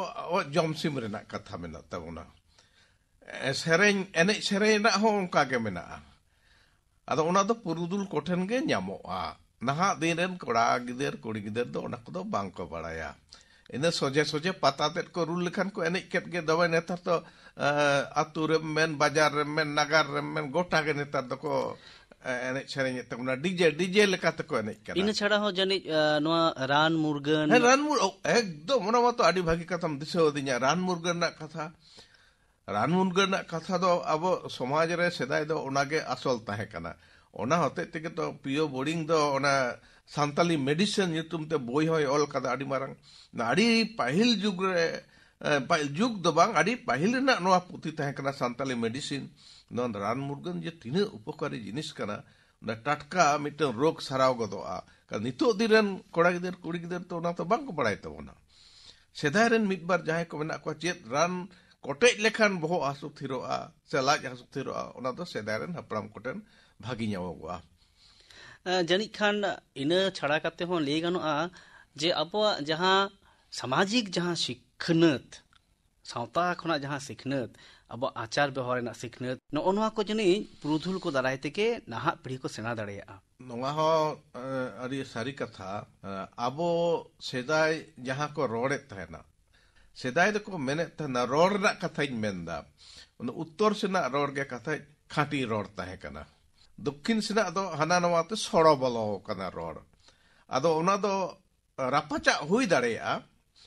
ᱡᱚᱢᱥᱤᱢ ᱨᱮᱱᱟᱜ ᱠᱟᱛᱷᱟ ᱢᱮᱱᱟᱜ ᱛᱟᱵᱚᱱᱟ᱾ ᱮ, ᱥᱮᱨᱮᱧ, ᱮᱱᱮᱡ ᱥᱮᱨᱮᱧ ᱨᱮᱱᱟᱜ ᱦᱚᱸ ᱚᱱᱠᱟ ᱜᱮ ᱢᱮᱱᱟᱜᱼᱟ᱾ ᱟᱫᱚ ᱚᱱᱟ ᱫᱚ ᱯᱩᱨᱩᱫᱷᱩᱞ ᱠᱚᱴᱷᱮᱱ ᱜᱮ ᱧᱟᱢᱚᱜᱼᱟ᱾ ᱱᱟᱦᱟᱜ ᱫᱤᱱ ᱨᱮᱱ ᱠᱚᱲᱟ ᱜᱤᱫᱟᱹᱨ, ᱠᱩᱲᱤ ᱜᱤᱫᱟᱹᱨ ᱫᱚ ᱚᱱᱟ ᱠᱚᱫᱚ ᱵᱟᱝ ᱠᱚ ᱵᱟᱲᱟᱭᱟ᱾ ᱤᱱᱟᱹ ᱥᱚᱡᱷᱮ ᱥᱚᱡᱷᱮ ᱯᱟᱛᱟ ᱛᱮᱫ ᱠᱚ ᱨᱩ ᱞᱮᱠᱷᱟᱱ ᱠᱚ ᱮᱱᱮᱡ ᱠᱮᱫ ᱜᱮ᱾ ᱫᱚᱢᱮ ᱱᱮᱛᱟᱨ ᱫᱚ, ᱮ, ᱟᱹᱛᱩ ᱨᱮᱢ ᱢᱮᱱ, ᱵᱟᱡᱟᱨ ᱨᱮᱢ ᱢᱮᱱ, ᱱᱟᱜᱟᱨ ᱨᱮᱢ ᱢᱮᱱ, ᱜᱚᱴᱟ ᱜᱮ ᱱᱮᱛᱟᱨ ᱫᱚᱠᱚ, ᱮ, ᱮᱱᱮᱡ ᱥᱮᱨᱮᱧᱮᱫ ᱛᱟᱵᱚᱱᱟ᱾ ᱰᱤᱡᱮ, ᱰᱤᱡᱮ ᱞᱮᱠᱟ ᱛᱮᱠᱚ ᱮᱱᱮᱡ ᱠᱟᱱᱟ᱾ ᱤᱱᱟᱹ ᱪᱷᱟᱲᱟ ᱦᱚᱸ ᱡᱟᱹᱱᱤᱡ, ᱮ, ᱱᱚᱣᱟ ᱨᱟᱱ ᱢᱩᱨᱜᱟᱹᱱ᱾ ᱦᱮᱸ, ᱨᱟᱱ ᱢᱩᱨ-, ᱚ, ᱮᱠᱫᱚᱢ, ᱚᱱᱟ ᱢᱟᱛᱚ ᱟᱹᱰᱤ ᱵᱷᱟᱹᱜᱤ ᱠᱟᱛᱷᱟᱢ ᱫᱤᱥᱟᱹ ᱟᱹᱫᱤᱧᱟ, ᱨᱟᱱ ᱢᱩᱨᱜᱟᱹᱱ ᱨᱮᱱᱟᱜ ᱠᱟᱛᱷᱟ᱾ ᱨᱟᱱ ᱢᱩᱨᱜᱟᱹᱱ ᱨᱮᱱᱟᱜ ᱠᱟᱛᱷᱟ ᱫᱚ ᱟᱵᱚ ᱥᱚᱢᱟᱡᱽ ᱨᱮ ᱥᱮᱫᱟᱭ ᱫᱚ ᱚᱱᱟᱜᱮ ᱟᱥᱚᱞ ᱛᱟᱦᱮᱸ ᱠᱟᱱᱟ᱾ ᱚᱱᱟ ᱦᱚᱛᱮᱡ ᱛᱮᱜᱮ ᱛᱚ ᱯᱤᱭᱳ ᱵᱳᱨᱤᱝ ᱫᱚ ᱚᱱᱟ ᱥᱟᱱᱛᱟᱞᱤ ᱢᱮᱰᱤᱥᱤᱱ ᱧᱩᱛᱩᱢ ᱛᱮ ᱵᱳᱭ ᱦᱚᱸᱭ ᱚᱞ ᱠᱟᱫᱟ, ᱟᱹᱰᱤ ᱢᱟᱨᱟᱝ᱾ ᱚᱱᱟ ᱟᱹᱰᱤ ᱯᱟᱹᱦᱤᱞ ᱡᱩᱜᱽ ᱨᱮ, ᱮ, ᱯᱟᱹᱦᱤᱞ ᱡᱩᱜᱽ ᱫᱚ ᱵᱟᱝ, ᱟᱹᱰᱤ ᱯᱟᱹᱦᱤᱞ ᱨᱮᱱᱟᱜ ᱱᱚᱣᱟ ᱯᱩᱛᱷᱤ ᱛᱟᱦᱮᱸ ᱠᱟᱱᱟ, ᱥᱟᱱᱛᱟᱞᱤ ᱢᱮᱰᱤᱥᱤᱱ᱾ ᱱᱚᱣᱟ ᱨᱟᱱ ᱢᱩᱨᱜᱟᱹᱱ ᱡᱮ ᱛᱤᱱᱟᱹᱜ ᱩᱯᱚᱠᱟᱨᱤ ᱡᱤᱱᱤᱥ ᱠᱟᱱᱟ, ᱚᱱᱟ ᱴᱟᱴᱠᱟ ᱢᱤᱫᱴᱟᱝ ᱨᱳᱜᱽ ᱥᱟᱨᱟᱣ ᱜᱚᱫᱚᱜᱼᱟ᱾ ᱠᱟᱨᱚᱱ ᱱᱤᱛᱚᱜ ᱫᱤᱱ ᱨᱮᱱ ᱠᱚᱲᱟ ᱜᱤᱫᱟᱹᱨ, ᱠᱩᱲᱤ ᱜᱤᱫᱟᱹᱨ ᱛᱚ ᱚᱱᱟ ᱛᱚ ᱵᱟᱝ ᱠᱚ ᱵᱟᱲᱟᱭ ᱛᱟᱵᱚᱱᱟ᱾ ᱥᱮᱫᱟᱭ ᱨᱮᱱ ᱢᱤᱫ ᱵᱟᱨ ᱡᱟᱦᱟᱸᱭ ᱠᱚ ᱢᱮᱱᱟᱜ ᱠᱚᱣᱟ, ᱪᱮᱫ ᱨᱟᱱ ᱠᱚᱴᱮᱡ ᱞᱮᱠᱷᱟᱱ ᱵᱚᱦᱚᱜ ᱦᱟᱹᱥᱩ ᱛᱷᱤᱨᱚᱜᱼᱟ ᱥᱮ ᱞᱟᱡ ᱦᱟᱹᱥᱩ ᱛᱷᱤᱨᱚᱜᱼᱟ, ᱚᱱᱟ ᱫᱚ ᱥᱮᱫᱟᱭ ᱨᱮᱱ ᱦᱟᱯᱲᱟᱢ ᱠᱚᱴᱷᱮᱱ ᱵᱷᱟᱹᱜᱤ ᱧᱟᱢᱚᱜᱚᱜᱼᱟ᱾ ᱮᱸ, ᱡᱟᱹᱱᱤᱡ ᱠᱷᱟᱱ ᱤᱱᱟᱹ ᱪᱷᱟᱲᱟ ᱠᱟᱛᱮ ᱦᱚᱸ ᱞᱟᱹᱭ ᱜᱟᱱᱚᱜᱼᱟ ᱡᱮ ᱟᱵᱚᱣᱟᱜ ᱡᱟᱦᱟᱸ ᱥᱟᱢᱟᱡᱤᱠ ᱡᱟᱦᱟᱸ ᱥᱤᱠᱷᱱᱟᱹᱛ, ᱥᱟᱶᱛᱟ ᱠᱷᱚᱱᱟᱜ ᱡᱟᱦᱟᱸ ᱥᱤᱠᱷᱱᱟᱹᱛ, ᱟᱵᱚᱣᱟᱜ ᱟᱪᱟᱨ ᱵᱮᱣᱦᱟᱨ ᱨᱮᱱᱟᱜ ᱥᱤᱠᱷᱱᱟᱹᱛ, ᱱᱚᱜᱼᱚ ᱱᱚᱣᱟ ᱠᱚ ᱡᱟᱹᱱᱤᱡ ᱯᱩᱨᱩᱫᱷᱩᱞ ᱠᱚ ᱫᱟᱨᱟᱭ ᱛᱮᱜᱮ ᱱᱟᱦᱟᱜ ᱯᱤᱲᱦᱤ ᱠᱚ ᱥᱮᱬᱟ ᱫᱟᱲᱮᱭᱟᱜᱼᱟ᱾ ᱱᱚᱣᱟ ᱦᱚᱸ, ᱮ, ᱟᱹᱰᱤ ᱥᱟᱹᱨᱤ ᱠᱟᱛᱷᱟ᱾ ᱮ, ᱟᱵᱚ ᱥᱮᱫᱟᱭ ᱡᱟᱦᱟᱸ ᱠᱚ ᱨᱚᱲᱮᱫ ᱛᱟᱦᱮᱱᱟ, ᱥᱮᱫᱟᱭ ᱫᱚᱠᱚ ᱢᱮᱱᱮᱫ ᱛᱟᱦᱮᱱᱟ, ᱨᱚᱲ ᱨᱮᱱᱟᱜ ᱠᱟᱛᱷᱟᱧ ᱢᱮᱱᱫᱟ, ᱚᱱᱟ ᱩᱛᱛᱚᱨ ᱥᱮᱱᱟᱜ ᱨᱚᱲ ᱜᱮ ᱠᱟᱛᱷᱟᱡ ᱠᱷᱟᱸᱴᱤ ᱨᱚᱲ ᱛᱟᱦᱮᱸ ᱠᱟᱱᱟ᱾ ᱫᱚᱠᱠᱷᱤᱱ ᱥᱮᱱᱟᱜ ᱫᱚ ᱦᱟᱱᱟ ᱱᱚᱣᱟ ᱛᱮ ᱥᱚᱲᱚ ᱵᱚᱞᱚ ᱟᱠᱟᱱᱟ ᱨᱚᱲ᱾ ᱟᱫᱚ ᱚᱱᱟ ᱫᱚ ᱨᱟᱯᱟᱪᱟᱜ ᱦᱩᱭ ᱫᱟᱲᱮᱭᱟᱜᱼᱟ,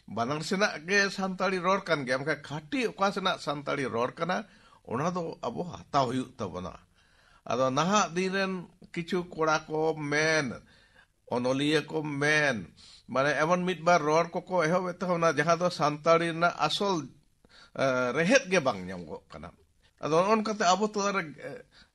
ᱵᱟᱱᱟᱨ ᱥᱮᱱᱟᱜ ᱜᱮ ᱥᱟᱱᱛᱟᱲᱤ ᱨᱚᱲ ᱠᱟᱱ ᱜᱮᱭᱟ, ᱢᱮᱱᱠᱷᱟᱱ ᱠᱷᱟᱹᱴᱤ ᱚᱠᱟ ᱥᱮᱱᱟᱜ ᱥᱟᱱᱛᱟᱲᱤ ᱨᱚᱲ ᱠᱟᱱᱟ, ᱚᱱᱟ ᱫᱚ ᱟᱵᱚ ᱦᱟᱛᱟᱣ ᱦᱩᱭᱩᱜ ᱛᱟᱵᱚᱱᱟ᱾ ᱟᱫᱚ ᱱᱟᱦᱟᱜ ᱫᱤᱱ ᱨᱮᱱ ᱠᱤᱪᱷᱩ ᱠᱚᱲᱟ ᱠᱚ ᱢᱮᱱ, ᱚᱱᱚᱞᱤᱭᱟᱹ ᱠᱚ ᱢᱮᱱ, ᱢᱟᱱᱮ ᱮᱢᱚᱱ ᱢᱤᱫ ᱵᱟᱨ ᱨᱚᱲ ᱠᱚᱠᱚ ᱮᱦᱚᱵᱮᱫ ᱛᱟᱵᱚᱱᱟ, ᱡᱟᱦᱟᱸ ᱫᱚ ᱥᱟᱱᱛᱟᱲᱤ ᱨᱮᱱᱟᱜ ᱟᱥᱚᱞ, ᱮ, ᱨᱮᱦᱮᱫ ᱜᱮ ᱵᱟᱝ ᱧᱟᱢᱚᱜ ᱠᱟᱱᱟ᱾ ᱟᱫᱚ ᱱᱚᱜᱼᱚ ᱱᱚᱝᱠᱟᱛᱮ ᱟᱵᱚ ᱛᱟᱞᱟᱨᱮ,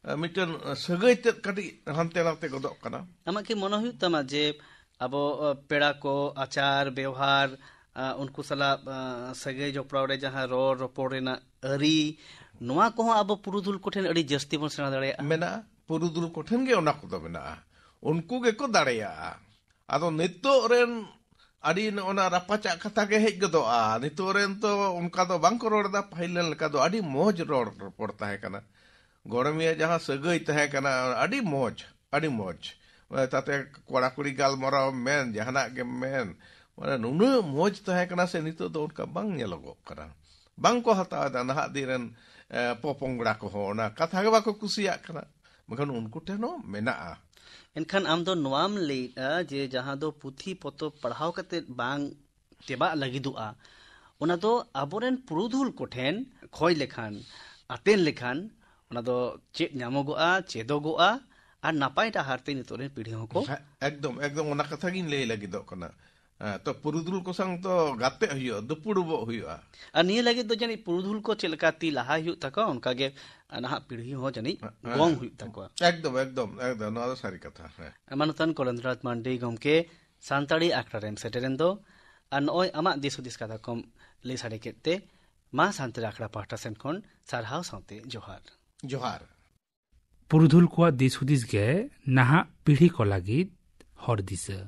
ᱮ, ᱢᱤᱫᱴᱮᱱ ᱥᱟᱹᱜᱟᱹᱭ ᱛᱮᱫ ᱠᱟᱹᱴᱤᱡ ᱦᱟᱱᱛᱮ ᱱᱟᱛᱮ ᱜᱚᱫᱚᱜ ᱠᱟᱱᱟ᱾ ᱟᱢᱟᱜ ᱠᱤ ᱢᱚᱱᱮ ᱦᱩᱭᱩᱜ ᱛᱟᱢᱟ ᱡᱮ ᱟᱵᱚ, ᱟ, ᱯᱮᱲᱟ ᱠᱚ, ᱟᱪᱟᱨ ᱵᱮᱣᱦᱟᱨ, ᱟ, ᱩᱱᱠᱩ ᱥᱟᱞᱟᱜ, ᱟ, ᱥᱟᱹᱜᱟᱹᱭ ᱡᱚᱯᱲᱟᱣ ᱨᱮ ᱡᱟᱦᱟᱸ ᱨᱚᱲ ᱨᱚᱯᱚᱲ ᱨᱮᱱᱟᱜ ᱟᱹᱨᱤ, ᱱᱚᱣᱟ ᱠᱚᱦᱚᱸ ᱟᱵᱚ ᱯᱩᱨᱩᱫᱷᱩᱞ ᱠᱚᱴᱷᱮᱱ ᱟᱹᱰᱤ ᱡᱟᱹᱥᱛᱤ ᱵᱚᱱ ᱥᱮᱬᱟ ᱫᱟᱲᱮᱭᱟᱜᱼᱟ? ᱢᱮᱱᱟᱜᱼᱟ, ᱯᱩᱨᱩᱫᱷᱩᱞ ᱠᱚᱴᱷᱮᱱ ᱜᱮ ᱚᱱᱟ ᱠᱚᱫᱚ ᱢᱮᱱᱟᱜᱼᱟ, ᱩᱱᱠᱩ ᱜᱮᱠᱚ ᱫᱟᱲᱮᱭᱟᱜᱼᱟ᱾ ᱟᱫᱚ ᱱᱤᱛᱚᱜ ᱨᱮᱱ ᱟᱹᱰᱤ ᱱᱚᱜᱼᱚ ᱱᱟ ᱨᱟᱯᱟᱪᱟᱜ ᱠᱟᱛᱷᱟ ᱜᱮ ᱦᱮᱡ ᱜᱚᱫᱚᱜᱼᱟ᱾ ᱱᱤᱛᱚᱜ ᱨᱮᱱ ᱛᱚ ᱚᱱᱠᱟ ᱫᱚ ᱵᱟᱝ ᱠᱚ ᱨᱚᱲ ᱮᱫᱟ, ᱯᱟᱹᱦᱤᱞ ᱨᱮᱱ ᱞᱮᱠᱟ ᱫᱚ ᱟᱹᱰᱤ ᱢᱚᱡᱽ ᱨᱚᱲ ᱨᱚᱯᱚᱲ ᱛᱟᱦᱮᱸ ᱠᱟᱱᱟ᱾ ᱜᱚᱲᱚᱢᱤᱭᱟᱹ ᱡᱟᱦᱟᱸ ᱥᱟᱹᱜᱟᱹᱭ ᱛᱟᱦᱮᱸ ᱠᱟᱱᱟ, ᱟᱹᱰᱤ ᱢᱚᱡᱽ, ᱟᱹᱰᱤ ᱢᱚᱡᱽ᱾ ᱢᱟᱱᱮ ᱛᱟᱛᱮ ᱠᱚᱲᱟ ᱠᱩᱲᱤ ᱜᱟᱞᱢᱟᱨᱟᱣ ᱢᱮᱱ, ᱡᱟᱦᱟᱱᱟᱜ ᱜᱮᱢ ᱢᱮᱱ, ᱢᱟᱱᱮ ᱱᱩᱱᱟᱹᱜ ᱢᱚᱡᱽ ᱛᱟᱦᱮᱸ ᱠᱟᱱᱟ ᱥᱮ, ᱱᱤᱛᱚᱜ ᱫᱚ ᱚᱱᱠᱟ ᱵᱟᱝ ᱧᱮᱞᱚᱜᱚᱜ ᱠᱟᱱᱟ᱾ ᱵᱟᱝ ᱠᱚ ᱦᱟᱛᱟᱣ ᱮᱫᱟ ᱱᱟᱦᱟᱜ ᱫᱤᱱ ᱨᱮᱱ, ᱮ, ᱯᱚᱯᱚᱝᱲᱟ ᱠᱚᱦᱚᱸ ᱚᱱᱟ ᱠᱟᱛᱷᱟ ᱜᱮ ᱵᱟᱠᱚ ᱠᱩᱥᱤᱭᱟᱜ ᱠᱟᱱᱟ᱾ ᱢᱮᱱᱠᱷᱟᱱ ᱩᱱᱠᱩ ᱴᱷᱮᱱ ᱦᱚᱸ ᱢᱮᱱᱟᱜᱼᱟ᱾ ᱮᱱᱠᱷᱟᱱ ᱟᱢ ᱫᱚ ᱱᱚᱣᱟᱢ ᱞᱟᱹᱭᱮᱫᱼᱟ ᱡᱮ ᱡᱟᱦᱟᱸ ᱫᱚ ᱯᱩᱛᱷᱤ ᱯᱚᱛᱚᱵ ᱯᱟᱲᱦᱟᱣ ᱠᱟᱛᱮ ᱵᱟᱝ ᱛᱮᱵᱟᱜ ᱞᱟᱹᱜᱤᱫᱚᱜᱼᱟ, ᱚᱱᱟ ᱫᱚ ᱟᱵᱚᱨᱮᱱ ᱯᱩᱨᱩᱫᱷᱩᱞ ᱠᱚᱴᱷᱮᱱ ᱠᱷᱚᱭ ᱞᱮᱠᱷᱟᱱ, ᱟᱛᱮᱱ ᱞᱮᱠᱷᱟᱱ, ᱚᱱᱟ ᱫᱚ ᱪᱮᱫ ᱧᱟᱢᱚᱜᱚᱜᱼᱟ, ᱪᱮᱫᱚᱜᱚᱜᱼᱟ, ᱟᱨ ᱱᱟᱯᱟᱭ ᱰᱟᱦᱟᱨ ᱛᱮ ᱱᱤᱛᱚᱜ ᱨᱮᱱ ᱯᱤᱲᱦᱤ ᱦᱚᱸᱠᱚ ᱦᱮᱸ, ᱮᱠᱫᱚᱢ, ᱮᱠᱫᱚᱢ ᱚᱱᱟ ᱠᱟᱛᱷᱟ ᱜᱤᱧ ᱞᱟᱹᱭ ᱞᱟᱹᱜᱤᱫᱚᱜ ᱠᱟᱱᱟ᱾ ᱦᱮᱸ, ᱛᱚ ᱯᱩᱨᱩᱫᱷᱩᱞ ᱠᱚ ᱥᱟᱶ ᱫᱚ ᱜᱟᱛᱮᱜ ᱦᱩᱭᱩᱜᱼᱟ, ᱫᱩᱯᱩᱲᱩᱵᱚᱜ ᱦᱩᱭᱩᱜᱼᱟ᱾ ᱟᱨ ᱱᱤᱭᱟᱹ ᱞᱟᱹᱜᱤᱫ ᱫᱚ ᱡᱟᱹᱱᱤᱡ ᱯᱩᱨᱩᱫᱷᱩᱞ ᱠᱚ ᱪᱮᱫ ᱞᱮᱠᱟ ᱛᱤ ᱞᱟᱦᱟᱭ ᱦᱩᱭᱩᱜ ᱛᱟᱠᱚᱣᱟ, ᱚᱱᱠᱟᱜᱮ ᱱᱟᱦᱟᱜ ᱯᱤᱲᱦᱤ ᱦᱚᱸ ᱡᱟᱹᱱᱤᱡ ᱦᱮᱸ, ᱜᱚᱝ ᱦᱮᱸ᱾ ᱦᱩᱭᱩᱜ ᱛᱟᱠᱚᱣᱟ᱾ ᱮᱠᱫᱚᱢ, ᱮᱠᱫᱚᱢ, ᱮᱠᱫᱚᱢ, ᱱᱚᱣᱟ ᱫᱚ ᱥᱟᱹᱨᱤ ᱠᱟᱛᱷᱟ᱾ ᱦᱮᱸ᱾ ᱢᱟᱱᱚᱛᱟᱱ ᱠᱚᱞᱮᱱᱫᱨᱚᱱᱟᱛᱷ ᱢᱟᱱᱰᱤ ᱜᱚᱢᱠᱮ, ᱥᱟᱱᱛᱟᱲᱤ ᱟᱠᱷᱲᱟ ᱨᱮᱢ ᱥᱮᱴᱮᱨᱮᱱ ᱫᱚ, ᱟᱨ ᱱᱚᱜᱼᱚᱭ ᱟᱢᱟᱜ ᱫᱤᱥ ᱦᱩᱫᱤᱥ ᱠᱟᱛᱷᱟ ᱠᱚᱢ ᱞᱟᱹᱭ ᱥᱟᱰᱮ ᱠᱮᱫ ᱛᱮ, ᱢᱟ ᱥᱟᱱᱛᱟᱲᱤ ᱟᱠᱷᱲᱟ ᱯᱟᱦᱴᱟ ᱥᱮᱱ ᱠᱷᱚᱱ ᱥᱟᱨᱦᱟᱣ ᱥᱟᱶᱛᱮ ᱡᱚᱦᱟᱨ᱾ ᱡᱚᱦᱟᱨ᱾ ᱯᱩᱨᱩᱫᱷᱩᱞ ᱠᱚᱣᱟᱜ ᱫᱤᱥ ᱦᱩᱫᱤᱥ ᱜᱮ ᱱᱟᱦᱟᱜ ᱯᱤᱲᱦᱤ ᱠᱚ ᱞᱟᱹᱜᱤᱫ ᱦᱚᱨ ᱫᱤᱥᱟᱹ᱾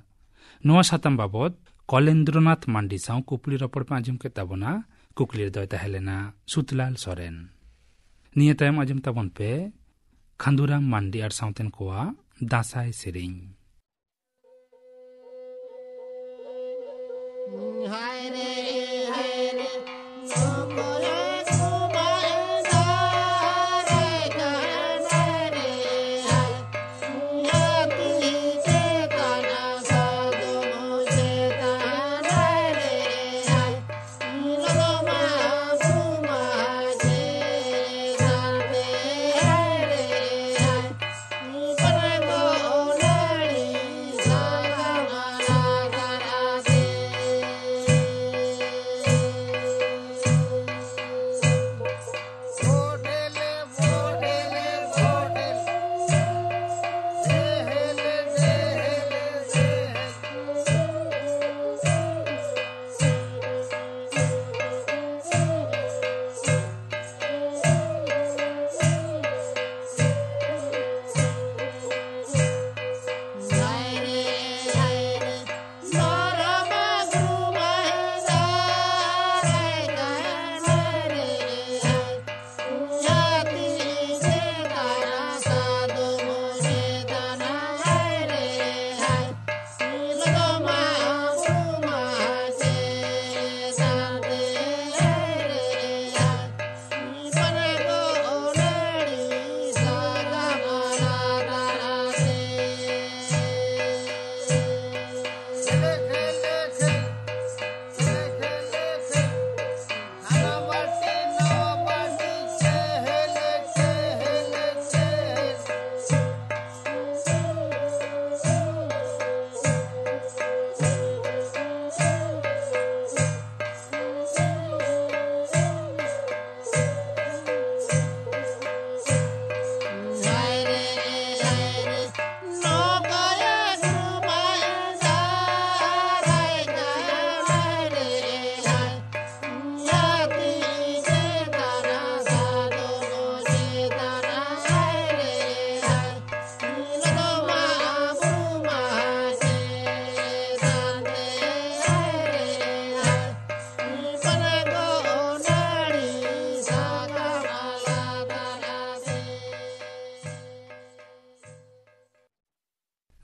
ᱱᱚᱣᱟ ᱥᱟᱛᱟᱢ ᱵᱟᱵᱚᱛ ᱠᱚᱞᱮᱱᱫᱨᱚᱱᱟᱛᱷ ᱢᱟᱱᱰᱤ ᱥᱟᱶ ᱠᱩᱯᱞᱤ ᱨᱚᱯᱚᱲ ᱯᱮ ᱟᱸᱡᱚᱢ ᱠᱮᱫ ᱛᱟᱵᱚᱱᱟ᱾ ᱠᱩᱠᱞᱤ ᱨᱮᱫᱚᱭ ᱛᱟᱦᱮᱸ ᱞᱮᱱᱟ ᱥᱩᱛᱞᱟᱞ ᱥᱚᱨᱮᱱ᱾ ᱱᱤᱭᱟᱹ ᱛᱟᱭᱚᱢ ᱟᱸᱡᱚᱢ ᱛᱟᱵᱚᱱ ᱯᱮ ᱠᱷᱟᱱᱫᱩᱨᱟᱢ ᱢᱟᱱᱰᱤ ᱟᱨ ᱥᱟᱶᱛᱮᱱ ᱠᱚᱣᱟᱜ ᱫᱟᱸᱥᱟᱭ ᱥᱮᱨᱮᱧ᱾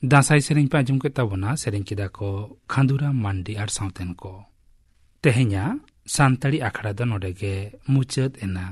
ᱫᱟᱸᱥᱟᱭ ᱥᱮᱨᱮᱧ ᱯᱮ ᱟᱸᱡᱚᱢ ᱠᱮᱫ ᱛᱟᱵᱚᱱᱟ᱾ ᱥᱮᱨᱮᱧ ᱠᱮᱫᱟ ᱠᱚ ᱠᱷᱟᱸᱫᱩᱨᱟᱢ ᱢᱟᱱᱰᱤ ᱟᱨ ᱥᱟᱶᱛᱮᱱ ᱠᱚ᱾ ᱛᱮᱦᱮᱧᱟᱜ ᱥᱟᱱᱛᱟᱲᱤ ᱟᱠᱷᱲᱟ ᱫᱚ ᱱᱚᱰᱮ ᱜᱮ ᱢᱩᱪᱟᱹᱫ ᱮᱱᱟ᱾